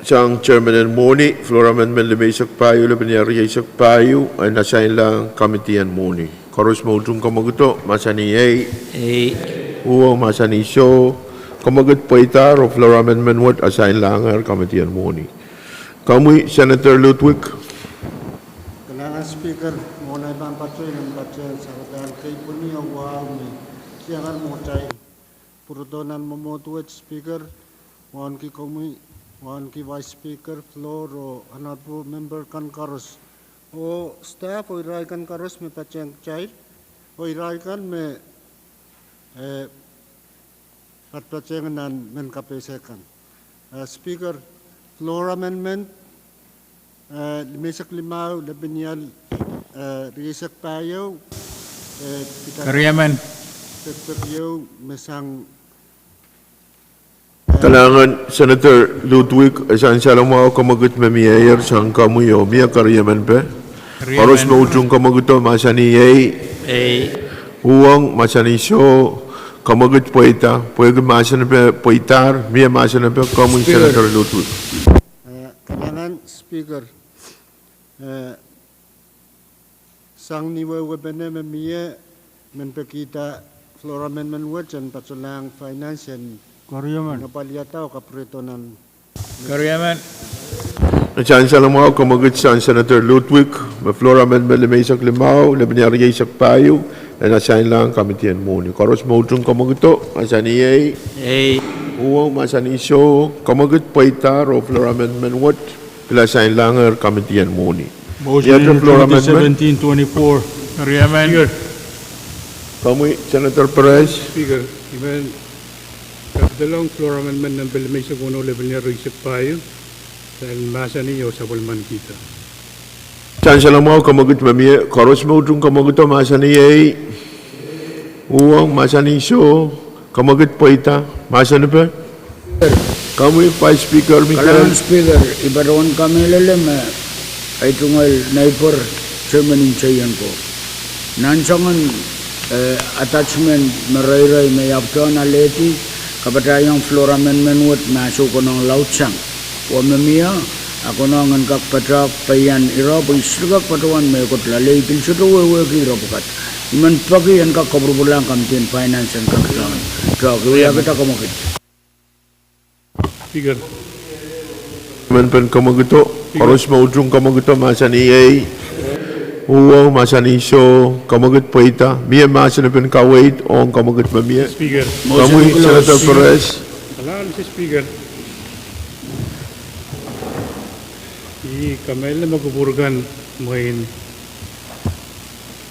sang Chairman en mwohni, Floor Amendment limeisek pahieu, lepin iar rieisek pahieu, en asainlahng kamidi en mwohni. Koaros me utung kamwakido mahsanih ei. Ei. Uhwong mahsanih soh. Kamwakid pweidahr oh Floor Amendment wet asainlahngehr kamidi en mwohni. Komwi, Senator Ludwig. Kalahngan Speaker, mwohn ei pahn patohwan patehng sampah kei pwunio wahu me kiangan mwohtail pwurodo nan mwomwohd wet, Speaker, wauneki komwi, wauneki Vice Speaker, Floor, oh honorable member kan koaros, oh staff, oh irail kan koaros me patehng kitail, oh irail kan me, eh, patpatehng nan mehn kapehse kan. Eh, Speaker, Floor Amendment, eh, limeisek limau, lepin iar, eh, rieisek pahieu, eh, keriemen. Pekpek ieu me sang. Kalahngan, Senator Ludwig, e sansal mwahu kamwakid me mieier sang komwi oh mie keriemen pe. Keriemen. Koaros me utung kamwakido mahsanih ei. Ei. Uhwong mahsanih soh. Kamwakid pweida, pwehki mahsen pe pweidahr, mie mahsen pe. Komwi, Speaker. Senator Ludwig. Eh, kalahngan Speaker, eh, sang ni wehwehpene me mie, men pekihda Floor Amendment wet en patohlahng Finance en, keriemen, apwaliada oh kapwuredo nan. Keriemen. E sansal mwahu kamwakid sang Senator Ludwig, me Floor Amendment limeisek limau, lepin iar rieisek pahieu, en asainlahng kamidi en mwohni. Koaros me utung kamwakido mahsanih ei. Ei. Uhwong mahsanih soh. Kamwakid pweidahr oh Floor Amendment wet pil asainlahngehr kamidi en mwohni. Motion twenty seventeen twenty-four. Keriemen. Komwi, Senator Perez. Speaker, I men kapidelong Floor Amendment nempe limeisek weneu, lepin iar rieisek pahieu, en mahsanih oh sapwellimanikihda. Sansal mwahu kamwakid me mie, koaros me utung kamwakido mahsanih ei. Uhwong mahsanih soh. Kamwakid pweida mahsen pe. Komwi, Vice Speaker Mikel. Kalahngan Speaker, I patohwan kamehlele me ei tungoal neighbor Chairman en Seion ko. Nan soangen, eh, attachment me reirei me I ahpwtehn alehdi, kapatahiong floor amendment wet me aso konehng laudsang. Oh me mie, a konehng en kak patohwan peian ire pwe I sohte kak patohwan mehkot loale, I pil sohte wehwehki ire pwukat. I men peki en kak kapwurpwurlahng Committee on Finance en kak patohwan. Peki wia kita kamwekid. Speaker. Menpen kamwekido, koaros me utung kamwekido mahsanih ei. Uhwong mahsanih soh, kamwekid pweida, mie mahsen en kaweid ong kamwekid me mie. Speaker. Komwi Senator Perez. Kalahngan, Mister Speaker. I kamehlele me kupwur kan mwein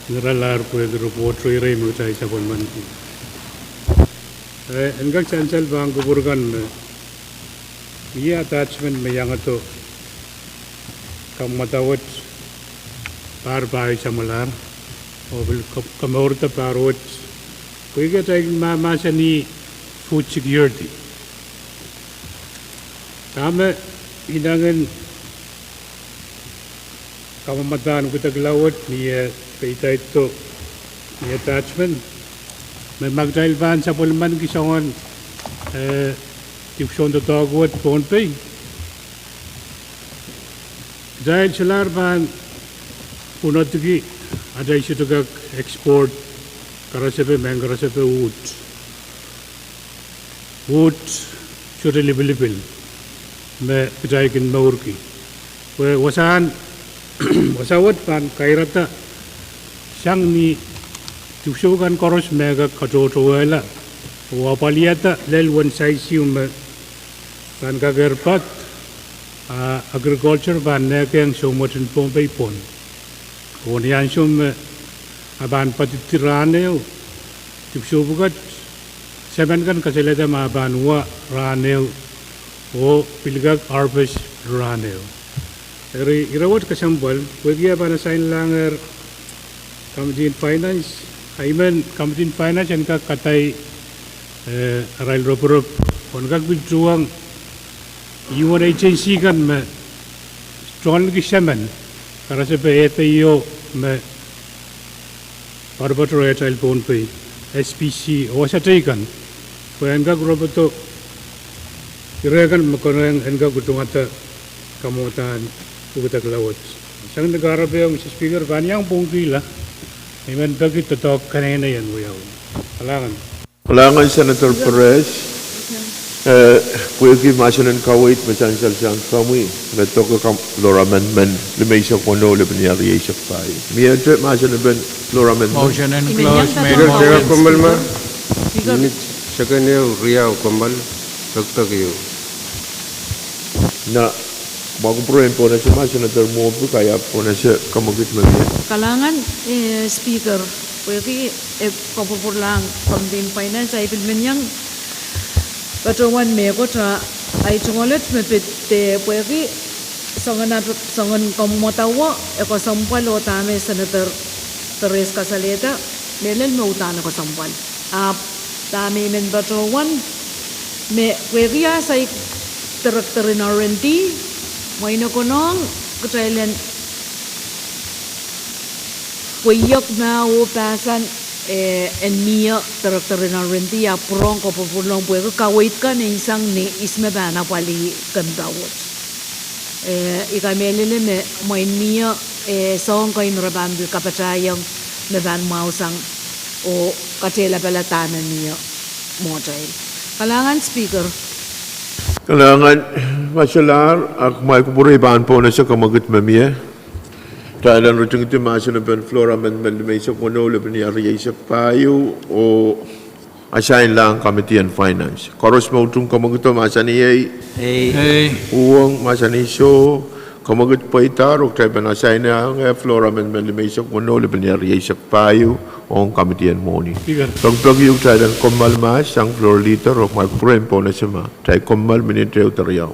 niralahr pwehki report reirei me kitail sapwellimaniki. Eh, en kak sansal pahn kupwur kan me, mie attachment me iangedo kamwadawet pahr pahieu samwalahr, oh pil ka-, kamourda pahr wet, pwehki atail ma-, mahsanih food security. Dahme inengen kamwamadahn kudekla wet ni eh, peidaido ni attachment me ma kitail pahn sapwellimaniki soangen, eh, dipwisoun doadoahk wet Pohnpei. Kitail solahr pahn pwunodiki atail sohte kak export karasepe, mehn karasepe, uhd. Uhd sohte lipilipil me kitail kin mourki. Pwe wasahn, wasa wet pahn kairada sang ni dipwisou kan koaros me kak katohtowehla, oh apwalihada lel uwen saisiu me pahn kakehr pad, a agriculture pahn nehkehng soumwet en Pohnpei pwon. Oh ni ansou me a pahn padidi rahn ehu, dipwisou pwukat, semen kan kasalehda me a pahn wa rahn ehu, oh pil kak harvest rahn ehu. Eri ire wet kesempwal, pwehki a pahn asainlahngehr Committee on Finance, a I men Committee on Finance en kak kadai, eh, arail ropirop, oh en kak pil tuhwong UN agency kan me tohnliki semen karasepe ehte ieu me poaropoat rehtail Pohnpei, S P C, oh wasa teikan, pwe en kak ropodo ire kan me konehng en kak utungada kamwadahn ukudekla wet. Sang ni kahrepe, Mister Speaker, pahn iang pwungkihla, I men peki doadoahk keneinei en wiawi. Kalahngan. Kalahngan Senator Perez, eh, pwehki mahsen en kaweid me sansal sang komwi, me doke kam-, floor amendment limeisek weneu lepin ih rieisek pahieu. Miehte mahsen lepin floor amendment. Motion en close, Speaker, kommoal ma? Minit seken ehu, riau, kommoal, pekpek ehu. Na, ma kupwuren pohnese ma Senator Mobi, kaiahn pohnese kamwekid me mie. Kalahngan, eh, Speaker, pwehki, eh, kapwurpwurlahng Committee on Finance, a I pil men iang patohwan mehkot, a, ahi tungoal me pid, eh, pwehki soangen, soangen kamwadawo, e kesempwal oh dahme Senator Perez kasalehda, mehlel me uhdahn kesempwal. Ahpw dahme I men patohwan, me pwehki a saik director en R and D, mwein e konehng kitail en pweiek ma oh pahsan, eh, en mie director en R and D, a pwurehng kapwurpwurlahng pwehki kaweid kan en sang ni ihs me pahn apwalih kempa wet. Eh, I kamehlele me mwein mie, eh, soahng kei me re pahn pil kapatahiong me pahn mwahusang oh katelapala dahme mie mwohtail. Kalahngan Speaker. Kalahngan, ma solahr, a kumwail kupwure pahn pohnese kamwekid me mie. Kitail en ritingidi mahsen lepin floor amendment limeisek weneu lepin ih rieisek pahieu oh asainlahng Committee on Finance. Koaros me utung kamwekido mahsanih ei. Ei. Uhwong mahsanih soh, kamwekid pweidahr oh kitail pahn asainlahng floor amendment limeisek weneu lepin ih rieisek pahieu ong Committee en Mwohni. Pekpek ehu, kitail en kommoal mahs sang floor leader oh ma kupwuren pohnese ma. Kitail kommoal minit ehu de riau.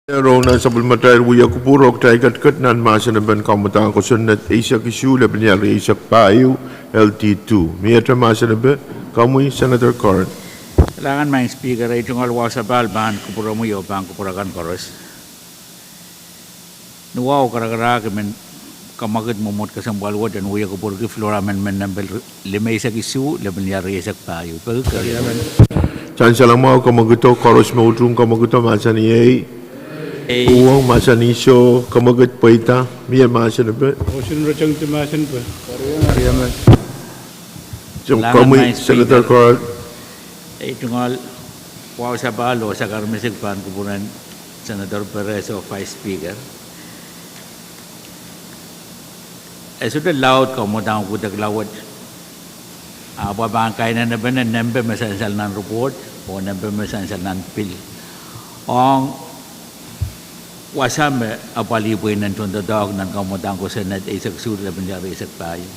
Rong nan sapwellimatail wia kupwur oh kitail ketiket nan mahsen en pein kamwadahn kosonned eisek isuh lepin ire eisek pahieu, L T two. Miehte mahsen en pein, komwi Senator Curran. Kalahngan Maing Speaker, ei tungoal wahu sapahl pahn kupwuromwi oh pahn kupwur akan koaros. Ni wahu karakarahk I men kamwakid mwomwohd kesempwal wet en wia kupwurki floor amendment nempel limeisek isuh lepin ire eisek pahieu. Peki? Sansal mwahu, kamwakido. Koaros me utung kamwakido mahsanih ei. Ei. Uhwong mahsanih soh. Kamwakid pweida. Mie mahsen en pein. Motion return to mahsen en pein. Komwi Senator Curran. Ei tungoal wahu sapahl oh sakar misik pahn kupwuren Senator Perez oh Vice Speaker. E sohte laud kamwadahn wekidekla wet, ahpw e pahn kainenepene nempe me sansal nan report oh nempe me sansal nan pil ong wasa me apwalih pweinen tohndoadoahk nan kamwadahn kosonned eisek isuh lepin ire eisek pahieu.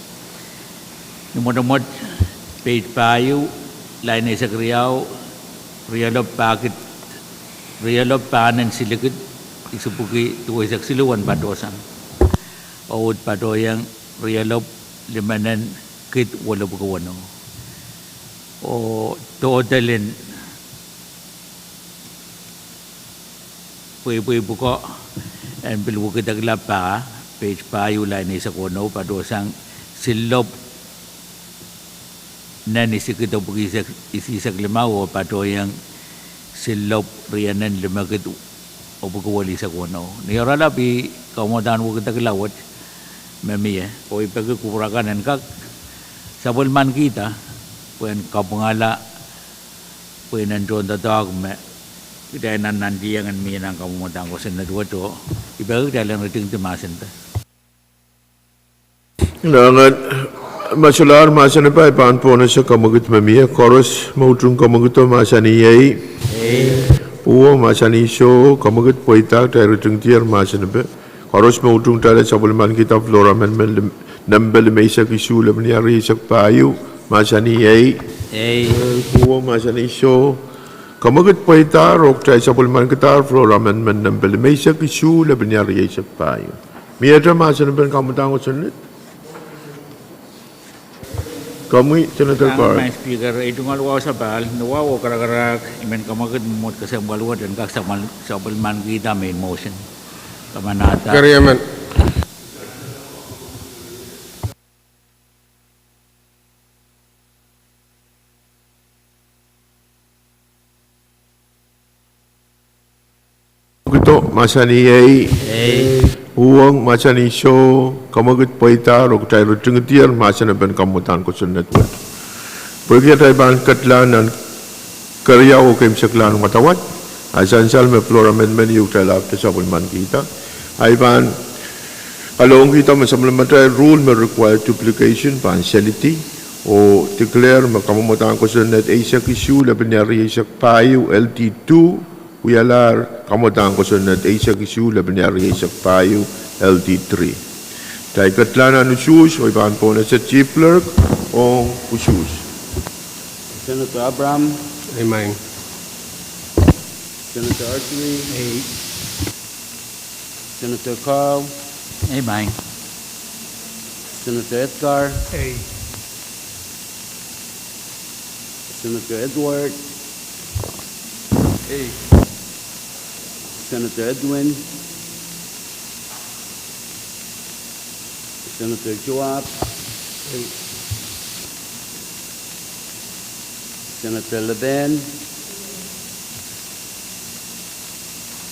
Ni mwotomwot, page pahieu, line eisek riau, rielopw pahkid, rielopw pahnen silikid isipwiki duweisek siluh en patohsang, oh uhd patohiong rielopw limenen kid welipwiki weneu. Oh tohtel en pweipwei pwuko en pil wekidekla pah, page pahieu, line eisek weneu, patohsang sillopw nen isikid epwiki isisek limau oh patohiong sillopw rienen limekid epwiki welihsek weneu. Ni oaralap I kamwadahn wekidekla wet me mie, oh I peki kupwur akan en kak sapwellimanikihda pwehn kapwungala pweinen tohndoadoahk me kitail nannantihong en mie nan kamwadahn kosonned wet. Oh I peki kitail en ritingdi mahsen en pein. Kalahngan. Ma solahr mahsen en pein, I pahn pohnese kamwakid me mie. Koaros me utung kamwakido mahsanih ei. Ei. Uhwong mahsanih soh. Kamwakid pweida. Kitail ritingdier mahsen en pein. Koaros me utung kitail en sapwellimanikihda floor amendment lim-, nempe limeisek isuh lepin ire eisek pahieu, mahsanih ei. Ei. Uhwong mahsanih soh. Kamwakid pweida oh kitail sapwellimanikidahr floor amendment nempe limeisek isuh lepin ire eisek pahieu. Miehte mahsen en pein kamwadahn kosonned. Komwi Senator Curran. Kalahngan Maing Speaker, ei tungoal wahu sapahl, ni wahu oh karakarahk I men kamwakid mwomwohd kesempwal wet en kak sapwel-, sapwellimanikihda main motion. Kamanahda. Keriemen. Kamwakido mahsanih ei. Ei. Uhwong mahsanih soh. Kamwakid pweida oh kitail ritingdier mahsen en pein kamwadahn kosonned wet. Pwehki atail pahn ketlahng nan keriau oh keimwseklahn wadawad, a sansal me floor amendment ieu kitail ahpwete sapwellimanikihda, I pahn kalohkihda me sapwellimatail rule me require duplication pahn selidi oh declare me kamwadahn kosonned eisek isuh lepin ire eisek pahieu, L T two, wialahr kamwadahn kosonned eisek isuh lepin ire eisek pahieu, L T three. Kitail ketlahng nan usuhs oh I pahn pohnese Chief Clerk ong usuhs. Senator Abraham. Ei maing. Senator Artui. Ei. Senator Carl. Ei maing. Senator Edgar. Ei. Senator Edward. Ei. Senator Edwin. Senator Joab. Ei. Senator Leben.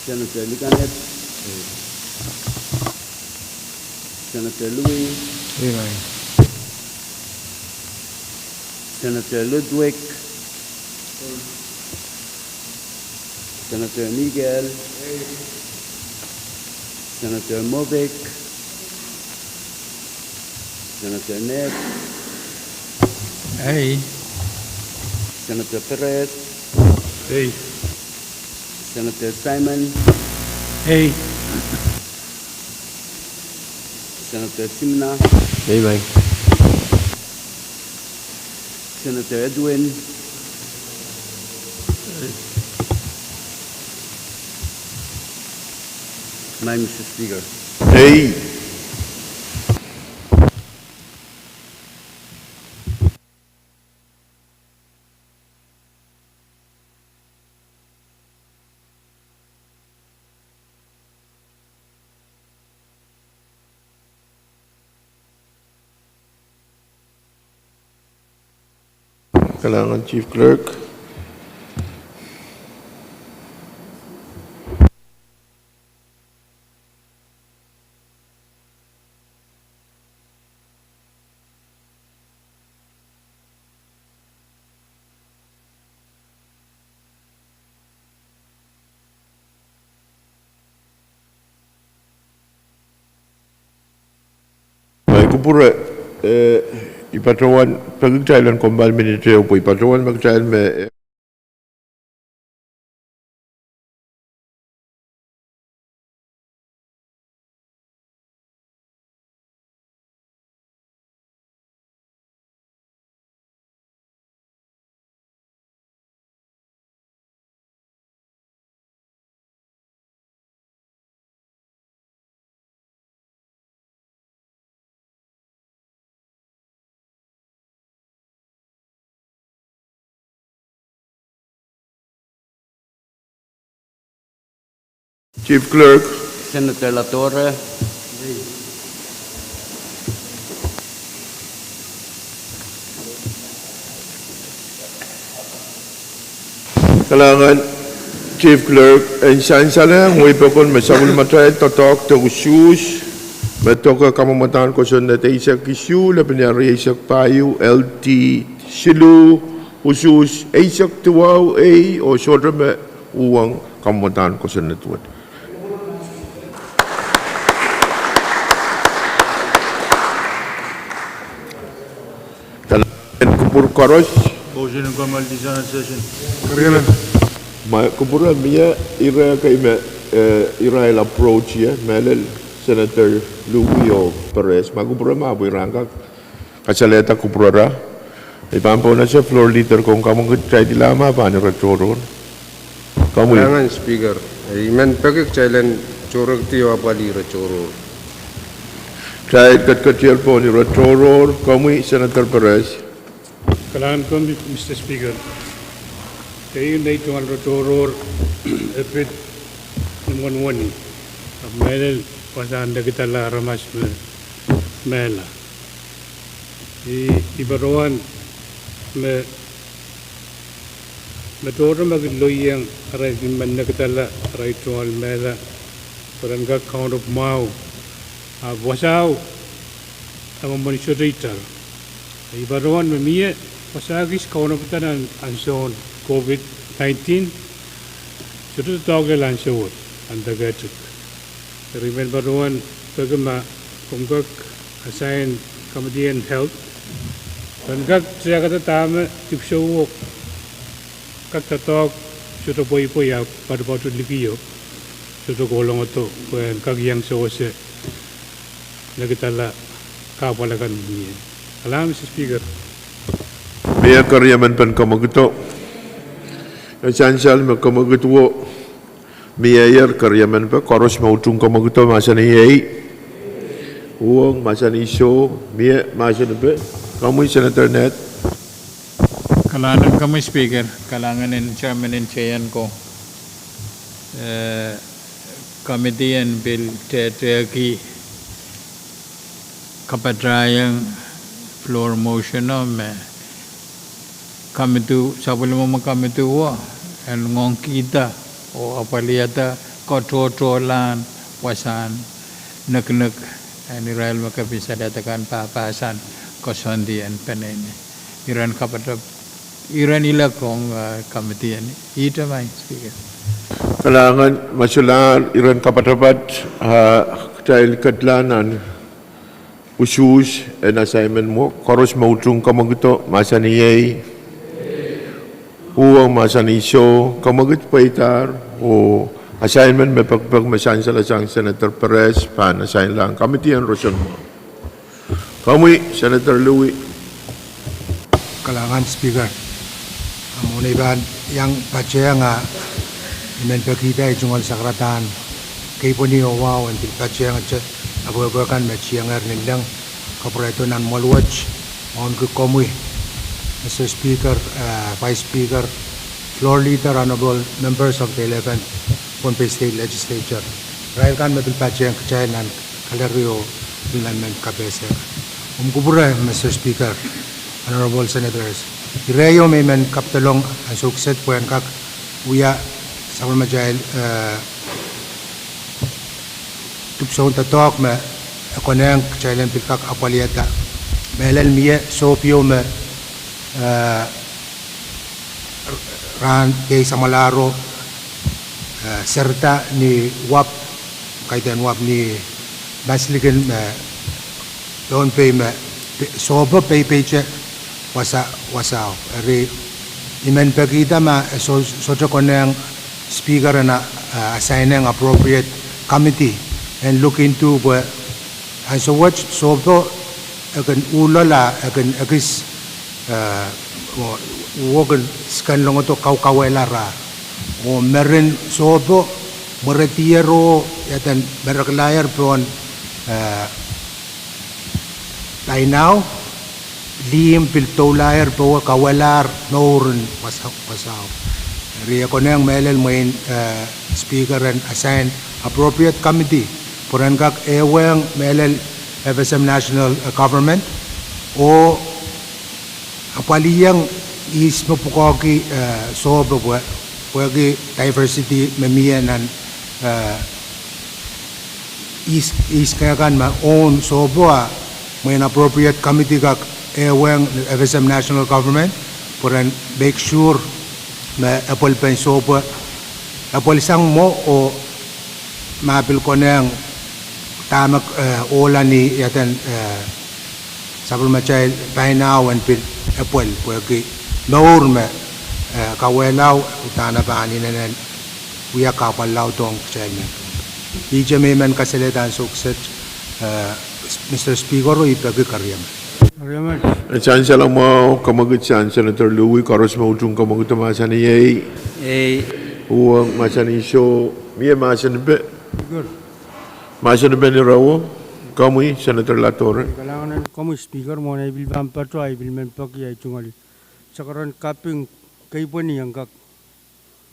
Senator Likanep. Ei. Senator Louis. Ei maing. Senator Ludwig. Senator Miguel. Senator Movic. Senator Ned. Ei. Senator Perez. Ei. Senator Simon. Ei. Senator Simna. Ei maing. Senator Edwin. Madam Mister Speaker. Ei. Kalahngan Chief Clerk. Ma I kupwure, eh, I patohwan peki kitail en kommoal minit ehu pwe I patohwan me kitail me, eh, Chief Clerk. Senator Latore. Kalahngan Chief Clerk, en sansal, ngehi pokon me sapwellimatail doadoahk de usuhs me doke kamwomwadahn kosonned eisek isuh, lepin ire eisek pahieu, L D siluh, usuhs eisek duwau, ei, oh sohte me uhwong kamwomwadahn kosonned wet. Kalahngan en kupwur koaros. Motion in kommoal dishonored session. Keriemen. Ma kupwure mie ire kei me, eh, irail approach ie, mehlel Senator Louie oh Perez. Ma kupwure ma pwe irail kak kasalehda kupwurara. I pahn pwonese floor leader Kong Kamwekid, kitail dihlahma pahn ire tohrohr. Komwi. Kalahngan Speaker, I men peki kitail en tohrohr kidi oh apwalih ire tohrohr. Kitail ketiketier pohn ire tohrohr, komwi Senator Perez. Kalahngan komwi Mister Speaker. Kei nei tungoal ire tohrohr, e pid ni wenwene, ahpw mehlel wasahn nekidala aramas me mehla. I, I patohwan me, me tohto me kin loieng arail kin men nekidala arail tungoal mehla, pwe ren kak kaunop mwahu, ahpw wasao e mwomwen sohte itar. I patohwan me mie wasa kis kaunopda nan ansoun COVID nineteen, sohte doadoahk lel ansou wet, nan deke etik. Eri I men patohwan peki ma komw kak assign Committee en Health, ren kak tehkada dahme dipwisou kak doadoahk sohte pweipwei ahpw poatopoato likio sohte kohlongodo pwe en kak iang sewese nekidala kahpwal akan mie. Kalahngan Mister Speaker. Mie keriemen pen kamwekid o. E sansal me kamwekid o. Mieier keriemen pwe koaros me utung kamwekid o mahsanih ei. Uhwong mahsanih soh, mie mahsanih pwe. Komwi Senator Ned. Kalahngan komwi Speaker, kalahngan en Chairman en Chair ko. Eh, committee en pil tehtehki kapatahieng floor motion o me committee, sapwellime committee o en ngoangkihda oh apwalihada katohtohlahn wasahn nekinek en irail me kepin saledek kan pahpahsan koasoandi en peneinei. Iren kapatap, iren ilek ong, eh, committee en. Ihte maing Speaker. Kalahngan, ma solahr iren kapatapat, ah, kitail kedlahng nan usuhs en assignment mwo, koaros me utung kamwekid o mahsanih ei. Uhwong mahsanih soh, kamwekid pweidahr, oh assignment me pekipek me sansalasang Senator Perez pahn assign lahng committee en roson mwo. Komwi Senator Louie. Kalahngan Speaker. A mwohn ei pahn iang patehng a I men pekihda ei tungoal sakaradahn Keipweni oh wahu en pil patehngete apwehpwe kan me tiengehr ni leng kapwurehdo nan mwoaluwet, wauneki komwi, Mister Speaker, eh, Vice Speaker, Floor Leader, Honorable Members of the eleventh Pohnpei State Legislature, irail kan me pil patehng kitail nan gallery oh pil nan mehn kapehse. Omw kupwure, Mister Speaker, Honorable Senators, ire ieu me I men kapedolong ansou kiset pwehn kak wia sapwellimatail, eh, dipwisoun doadoahk me e konehng kitail en pil kak apwalihada. Mehlel mie sohp ieu me, eh, rahn kei samwalahro, eh, serda ni wahp, kaidehn wahp ni maslikin me Pohnpei me pe-, sohpo peipeite wasa-, wasao. Eri I men pekihda ma e so-, sohte konehng Speaker en a, eh, assigning appropriate committee en look into pwe ansou wet sohpo e kin uhloal a e kin ekis, eh, mwo, uwen sken longodo kaukawehla rahr. Oh meren sohpo mweredier oh iaden merekelahr pohn, eh, painao, lih pil doulahr powe kawelahr mouren wasa-, wasao. Eri e konehng mehlel mwein, eh, Speaker en assign appropriate committee pwe ren kak ehuehng mehlel F S M National, eh, Government oh apwalihong ihs me pwukoahki, eh, sohpo pwe, pwehki diversity me mie nan, eh, ihs, ihs kan me own sohpo a mwein appropriate committee kak ehuehng F S M National Government pwe ren make sure me epwelpen sohpo epwelsang mwo oh ma pil konehng dahme, eh, ohla ni iaden, eh, sapwellimatail painao en pil epwel pwehki mour me, eh, kawehla uhdahn e pahn inenen wia kahpwal laud ong kitail men. Ihte me I men kasalehda ansou kiset, eh, Mister Speaker, oh I peki keriamwe. Sansal mwahu, kamwekid sang Senator Louie, koaros me utung kamwekido mahsanih ei. Ei. Uwen mahsanih soh, mie mahsen pe. Mahsen pen irawo, komwi Senator Latore. Kalahngan en komwi Speaker, mwohn ei pil pahn patoh, ei pil men peki, ei tungoal sakaren kaping keipweni en kak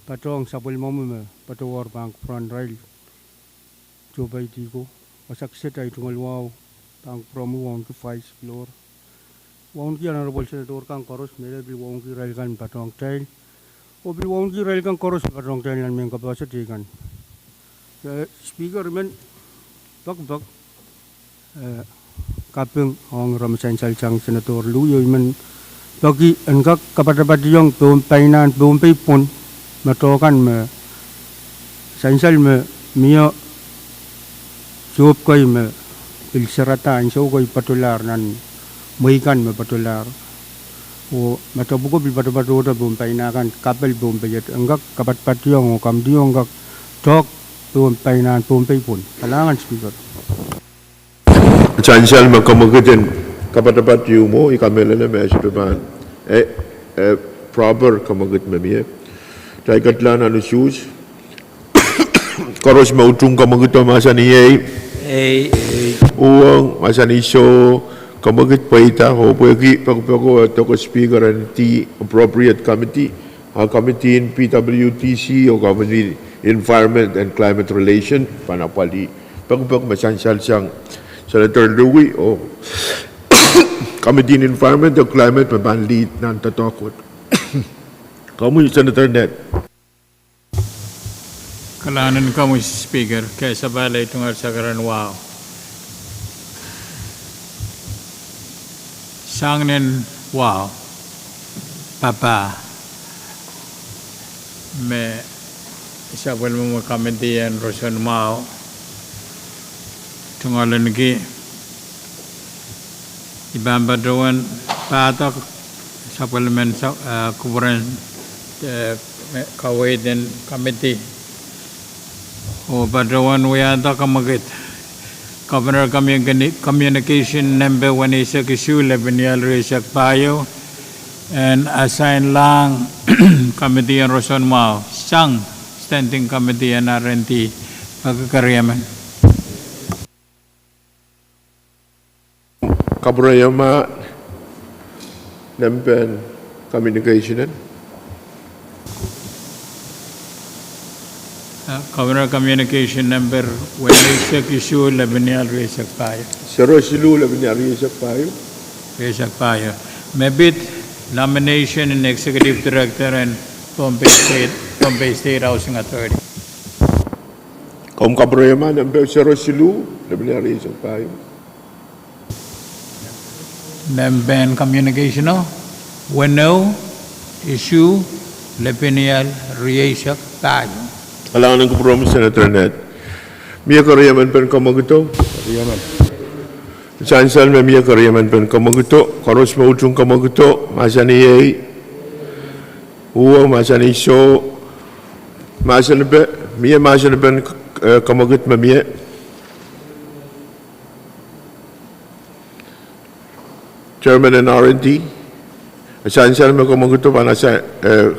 patohng sapwellimomwi me patohwor pahn kupwuren irail tohpeidiko. Wasa kiset ei tungoal wahu pahn kupwuromwi wauneki Vice Floor, wauneki Honorable Senator kan koaros, mehlel pil wauneki irail kan me patohng kitail, oh pil wauneki irail kan koaros me patohng kitail nan mehn kapehse teikan. Eh, Speaker, I men pekipek, eh, kaping ong ire me sansal sang Senator Louie, oh I men peki en kak kapatapationg pohn painahn Pohnpei pwon me tohkan me sansal me mie sohp kei me pil serada ansou kei patohlahr nan mwehi kan me patohlahr. Oh me tohpwuko pil patopatohte pohn painah kan kapel Pohnpei, en kak kapatapationg oh kamdiong kak tohk pohn painahn Pohnpei pwon. Kalahngan Speaker. Sansal me kamwekid en kapatapationg mwo, I kamehlele me e sohte pahn, eh, eh, proper kamwekid me mie. Taikatlan anusuhs. Koaros me utung kamwekido mahsanih ei. Ei. Uwen mahsanih soh, kamwekid pweida oh pwehki pekipeko e doko Speaker en the appropriate committee, a committee in P W D C oh committee Environment and Climate Relation pahn apwalih pekipek me sansal sang Senator Louie oh committee in Environment oh Climate me pahn lead nan doadoahk wet. Komwi Senator Ned. Kalahngan en komwi Speaker, ke sapahl ei tungoal sakaren wahu. Sang nin wahu, papah me sapwellimomwi committee en roson mwahu tungoal ahneki, I pahn patohwan padahk sapwellimen sa-, eh, kupwuren, eh, kaweid en committee oh patohwan wiahda kamwekid. Governor Communi-, Communication nempe weneisek isuh, lepin ial rieisek pahieu, en assign lahng committee en roson mwahu sang Standing Committee en R and D. Kapwureiema nempehn communication en. Governor, communication number weneisek isuh lepin ial rieisek pahieu. Sero siluh lepin ial rieisek pahieu. Rieisek pahieu. Me pid nomination en Executive Director en Pohnpei State, Pohnpei State Housing Authority. Komw kapwureiema nempehn sero siluh lepin ial rieisek pahieu. Nempehn communication o, weneu, isuh, lepin ial rieisek pahieu. Kalahngan en kupwuromwi Senator Ned. Mie keriemen pen kamwakido? Sansal me mie keriemen pen kamwakido, koaros me utung kamwakido, mahsanih ei, uwe mahsanih soh, mahsen pen, mie mahsen pen, eh, kamwakid me mie. Chairman en R and D, sansal me kamwakido pahn asa, eh,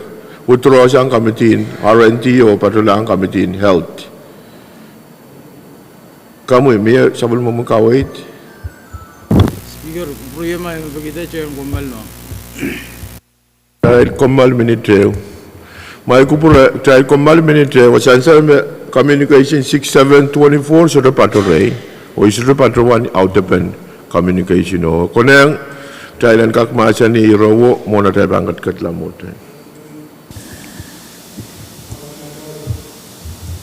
withdraw sang committee en R and D oh patohlahng committee en Health. Komwi, mie sapwellimomwi kaweid? Speaker, kupwuriamwail me pekihda kitail kommoal mwo. Kitail kommoal minit ehu. Mwail kupwure, kitail kommoal minit ehu, sansal me communication six seven twenty-four sohte pato rehi, oh I sohte patohwan audepen communication o. Konehng, kitail en kak mahsanih ire wet mwohn atail pahn ketiket lamwohte.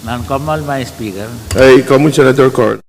Nan kommoal, Madam Speaker. Ei, komwi Senator Carl.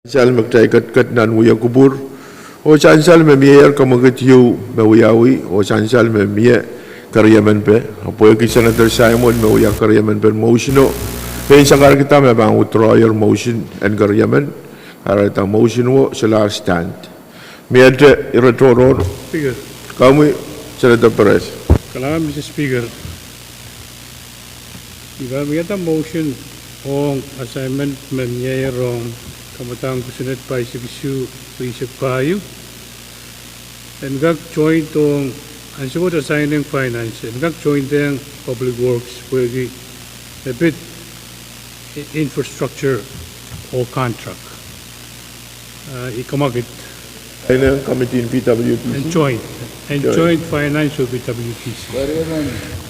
Sansal me kitail ketiket nan wia kupwur, oh sansal me mieier kemwekid ieu me wiawi, oh sansal me mie keriemen pe, ahpw pwehki Senator Samuel me wia keriemen pen motion o, pein sakarkihda me pahn withdraw-ier motion en keriemen, kahrehda motion o solahr stand. Miehte ire tohrohr. Speaker. Komwi, Senator Perez. Kalahngan, Mister Speaker. I pahn wiahda motion ong assignment me mieier ong kamwadang kosonned pahisek isuh, rieisek pahieu, en kak joint ong, ansou wet assigning finance, en kak joint ong public works, pwehki e pid infrastructure oh contract. I kemwekid. En committee en P W D C. En joint, en joint finance oh P W D C.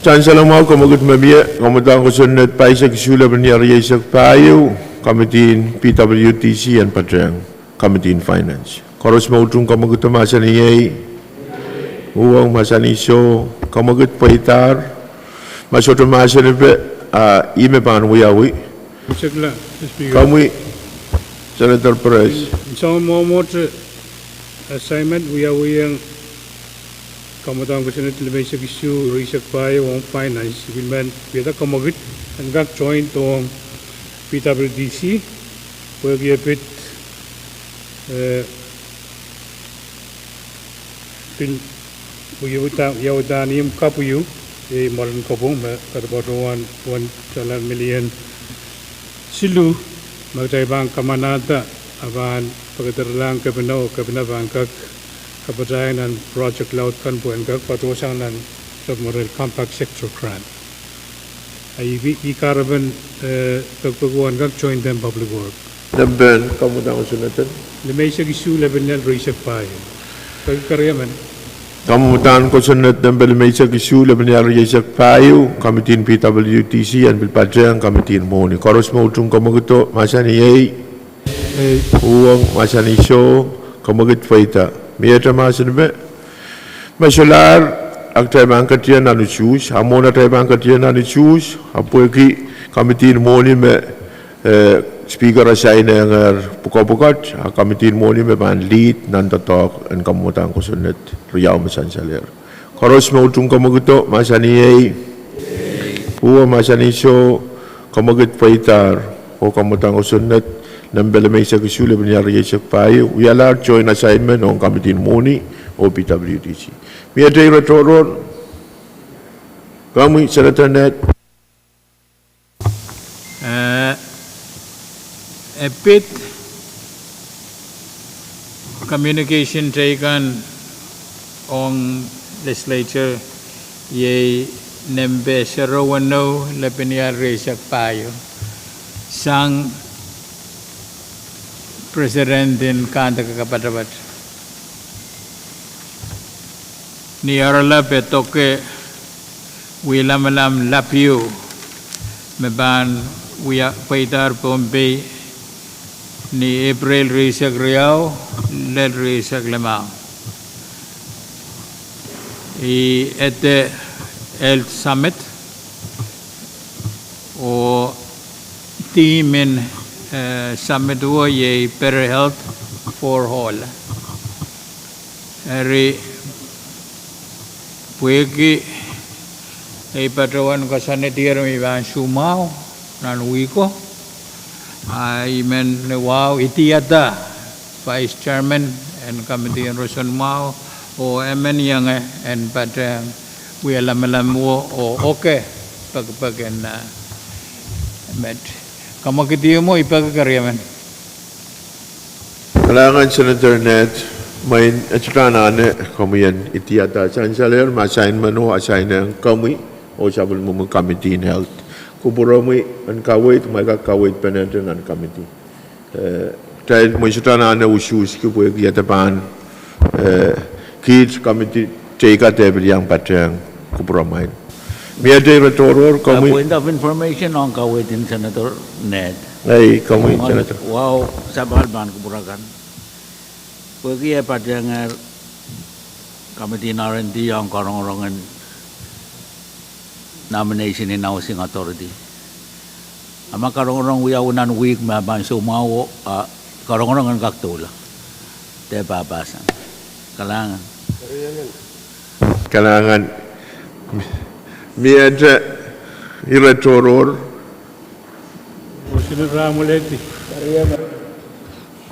Sansal mwahu, kemwekid me mie, kamwadang kosonned pahisek isuh, lepin rieisek pahieu, committee en P W D C en patehng committee en finance. Koaros me utung kemwekido mahsanih ei. Uhwong mahsanih soh, kemwekid pweidahr. Ma sohte mahsanih pe, a, ih me pahn wiawi. Komwi, Senator Perez. Soangen mwomwohte assignment wiawiong kamwadang kosonned limeisek isuh, rieisek pahieu ong finance, I pil men wiahda kemwekid en kak joint ong P W D C, pwehki e pid, eh, pil wiawi, wiawidahn ihmw kapw ehu, iei mwoalen kopwung me kadapadahn wen tala milion siluh, me kitail pahn kamanahda, a pahn pekederlahng kepina, kepina pahn kak kapatahieng nan project laud kan pwehn kak patohsang nan sapwellime compact sector grant. A ih kahrepen, eh, pekipek o en kak joint ong public work. Nempe kamwadang kosonned? Limeisek isuh, lepin rieisek pahieu. Peki keriemen. Kamwadang kosonned nempe limeisek isuh, lepin rieisek pahieu, committee en P W D C en pil patehng committee en mwohni. Koaros me utung kemwekido mahsanih ei. Uhwong mahsanih soh, kemwekid pweida. Miehte mahsanih me, me solahr, a kitail pahn ketien nan usuhs, a mwohn atail pahn ketien nan usuhs, a pwehki committee en mwohni me, eh, Speaker assignengehr pwukoa pwukat, a committee en mwohni me pahn lead nan doadoahk en kamwadang kosonned riau me sansalehr. Koaros me utung kemwekido mahsanih ei. Uhwong mahsanih soh, kemwekid pweidahr, oh kamwadang kosonned nempe limeisek isuh, lepin rieisek pahieu wialahr joint assignment ong committee en mwohni oh P W D C. Miehte ire tohrohr? Komwi, Senator Ned. Eh, e pid communication teikan ong legislature, iei nempe sero weneu, lepin rieisek pahieu, sang President en Kandeke Kapatapat. Ni oaralap e doke wie lamalam lap ehu me pahn wia pweidahr Pohnpei ni Epreil rieisek riau lel rieisek limau. Ih ede Health Summit, oh theme en, eh, summit wo iei Better Health for All. Eri pwehki ei patohwan koasoanedier me I pahn soumwahu nan wihk ko, a I men wahu idiada Vice Chairman en committee en roson mwahu oh emen ienge en patehng wia lamalam wo oh oke pekipek en, eh, met. Kemwekid mwo, I peki keriemen. Kalahngan Senator Ned, mwein e sohte anahne komwi en idiada sansalehr me assignment o assigneng komwi oh sapwellimomwi committee en health. Kupwuromwi en kaweid, mwein kak kaweid peneinei nan committee. Eh, kitail mwein sohte anahne usuhski pwehki e de pahn, eh, kiht committee teikan de pil iang patehng kupwuromwail. Miehte ire tohrohr, komwi. Point of information ong kaweid en Senator Ned. Ei, komwi Senator. Wahu sapahl pahn kupwur akan. Pwehki e patehngehr committee en R and D ong karongorongen nomination en Housing Authority. A ma karongorong wiawi nan wihk me pahn soumwahu, a Karongorong en kak doula. De pahpahsang. Kalahngan. Kalahngan. Miehte ire tohrohr.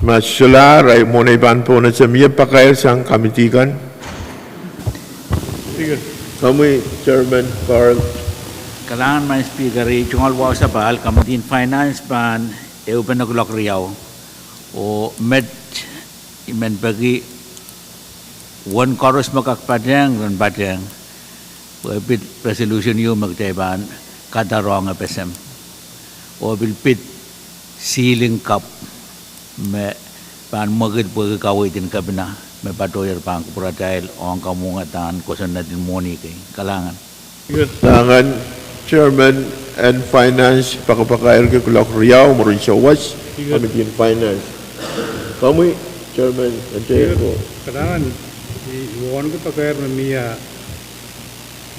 Ma solahr, ahi mwohn ei pahn pohnese mie pakair sang committee kan. Komwi Chairman Carl. Kalahngan Madam Speaker, ih tungoal wahu sapahl, committee en Finance pahn ehupene kuloak riau. Oh met I men peki uwen koaros me kak patehng ren patehng, pwe pid resolution ieu me kitail pahn kadarohng FSM. Oh pil pid ceiling kapw me pahn mwekid pwehki kaweid en kepina me patohier pahn kupwuratail ong kamwungadahn kosonned en mwohni kei. Kalahngan. Kalahngan. Chairman en Finance pakapakairki kuloak riau mwurin sawas, committee en Finance. Komwi Chairman en Chair ko. Kalahngan. I wauneki pakair me mie,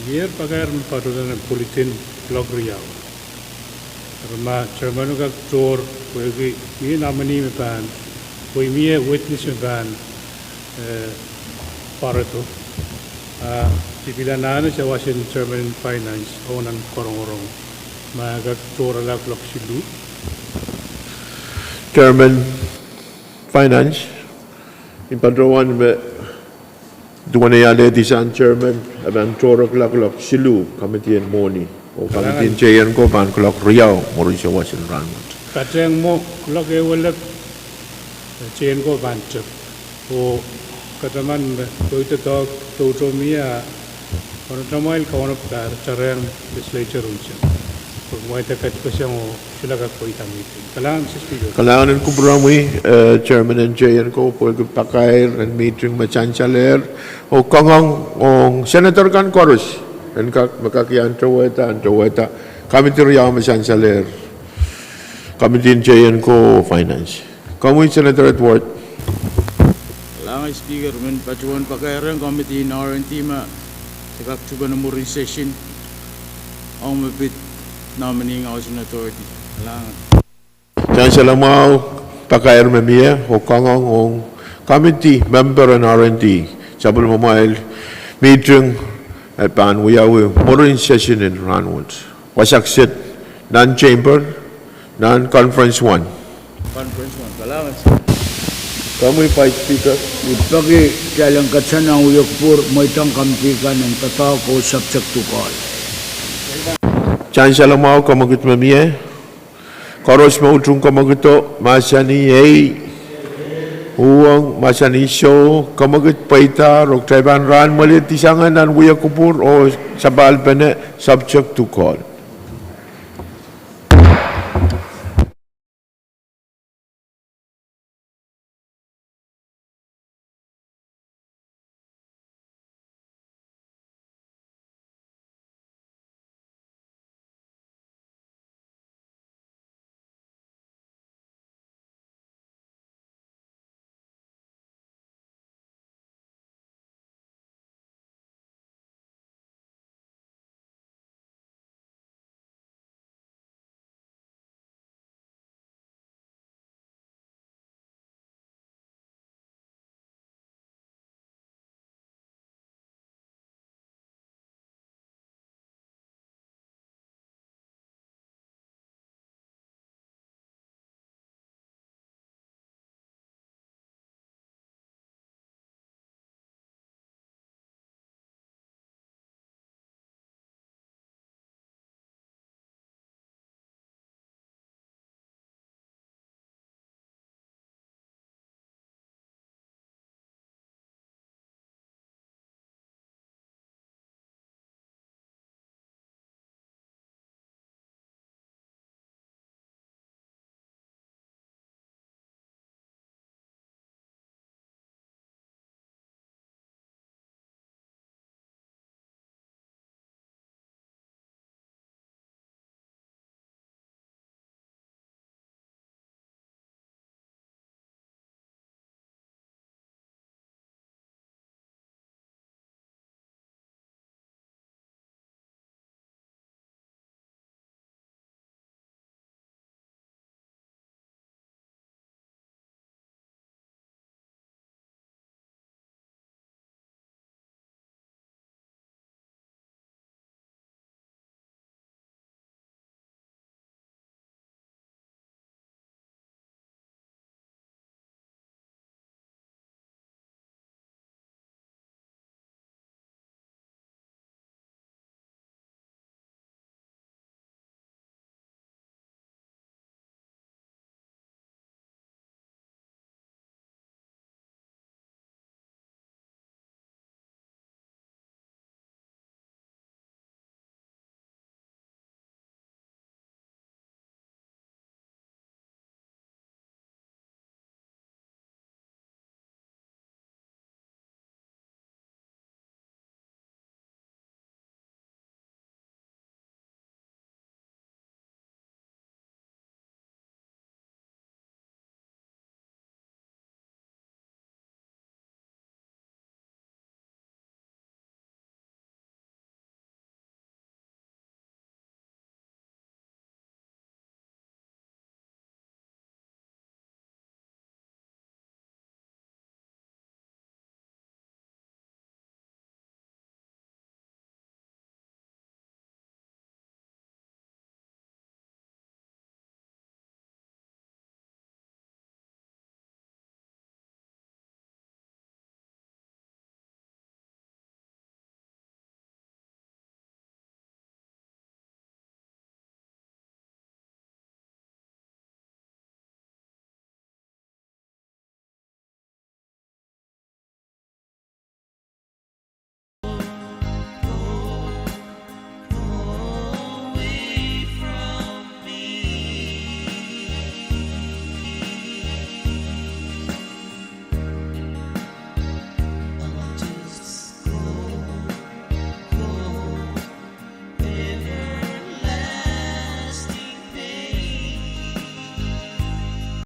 mie pakair me patohdo nan bulletin kuloak riau. Eri ma Chairman o kak tohr, pwehki mie nominee me pahn, pwe mie witness me pahn, eh, pwarodo. Ah, I pil anahne sawas en Chairman en Finance ong nan karongorong. Ma e kak tohrla kuloak siluh. Chairman Finance, I patohwan me duwen ei alehdi sang Chairman, e pahn tohrla kuloak siluh, committee en mwohni oh committee en Chair ko pahn kuloak riau mwurin sawas en rahnwet. Patehng mwo kuloak ehu elep, Chair ko pahn tep. Oh kataman me pweida doadoahk mie, onopamwail kaunop kahrehda tarehng legislature unsek, pwe kumwail de ketpeseng oh solahr kak pweida mihmi. Kalahngan Speaker. Kalahngan en kupwuromwi, eh, Chairman en Chair ko pwehki pakair en mihting me sansalehr oh kangoang ong senator kan koaros en kak, me kak iang towehda, en towehda committee riau me sansalehr, committee en Chair ko Finance. Komwi Senator Edward. Kalahngan Speaker, I men patohwan pakairehng committee en R and D ma se kak tupene mwurin session ong me pid nominee en Housing Authority. Kalahngan. Sansal mwahu, pakair me mie oh kangoang ong committee member en R and D, sapwellimamwail mihting e pahn wiawi mwurin session en rahnwet. Wasa kiset nan chamber, nan conference one. Komwi Vice Speaker. I peki kitail en kak sang nan wiewkupwur, mweidohng committee kan en doadoahk oh subject to call. Sansal mwahu, kamwekid me mie. Koaros me utung kamwekido, mahsanih ei, uhwong mahsanih soh, kamwekid pweidahr, oh kitail pahn rahnmweledi sang nan wiewkupwur oh sapahlpene subject to call.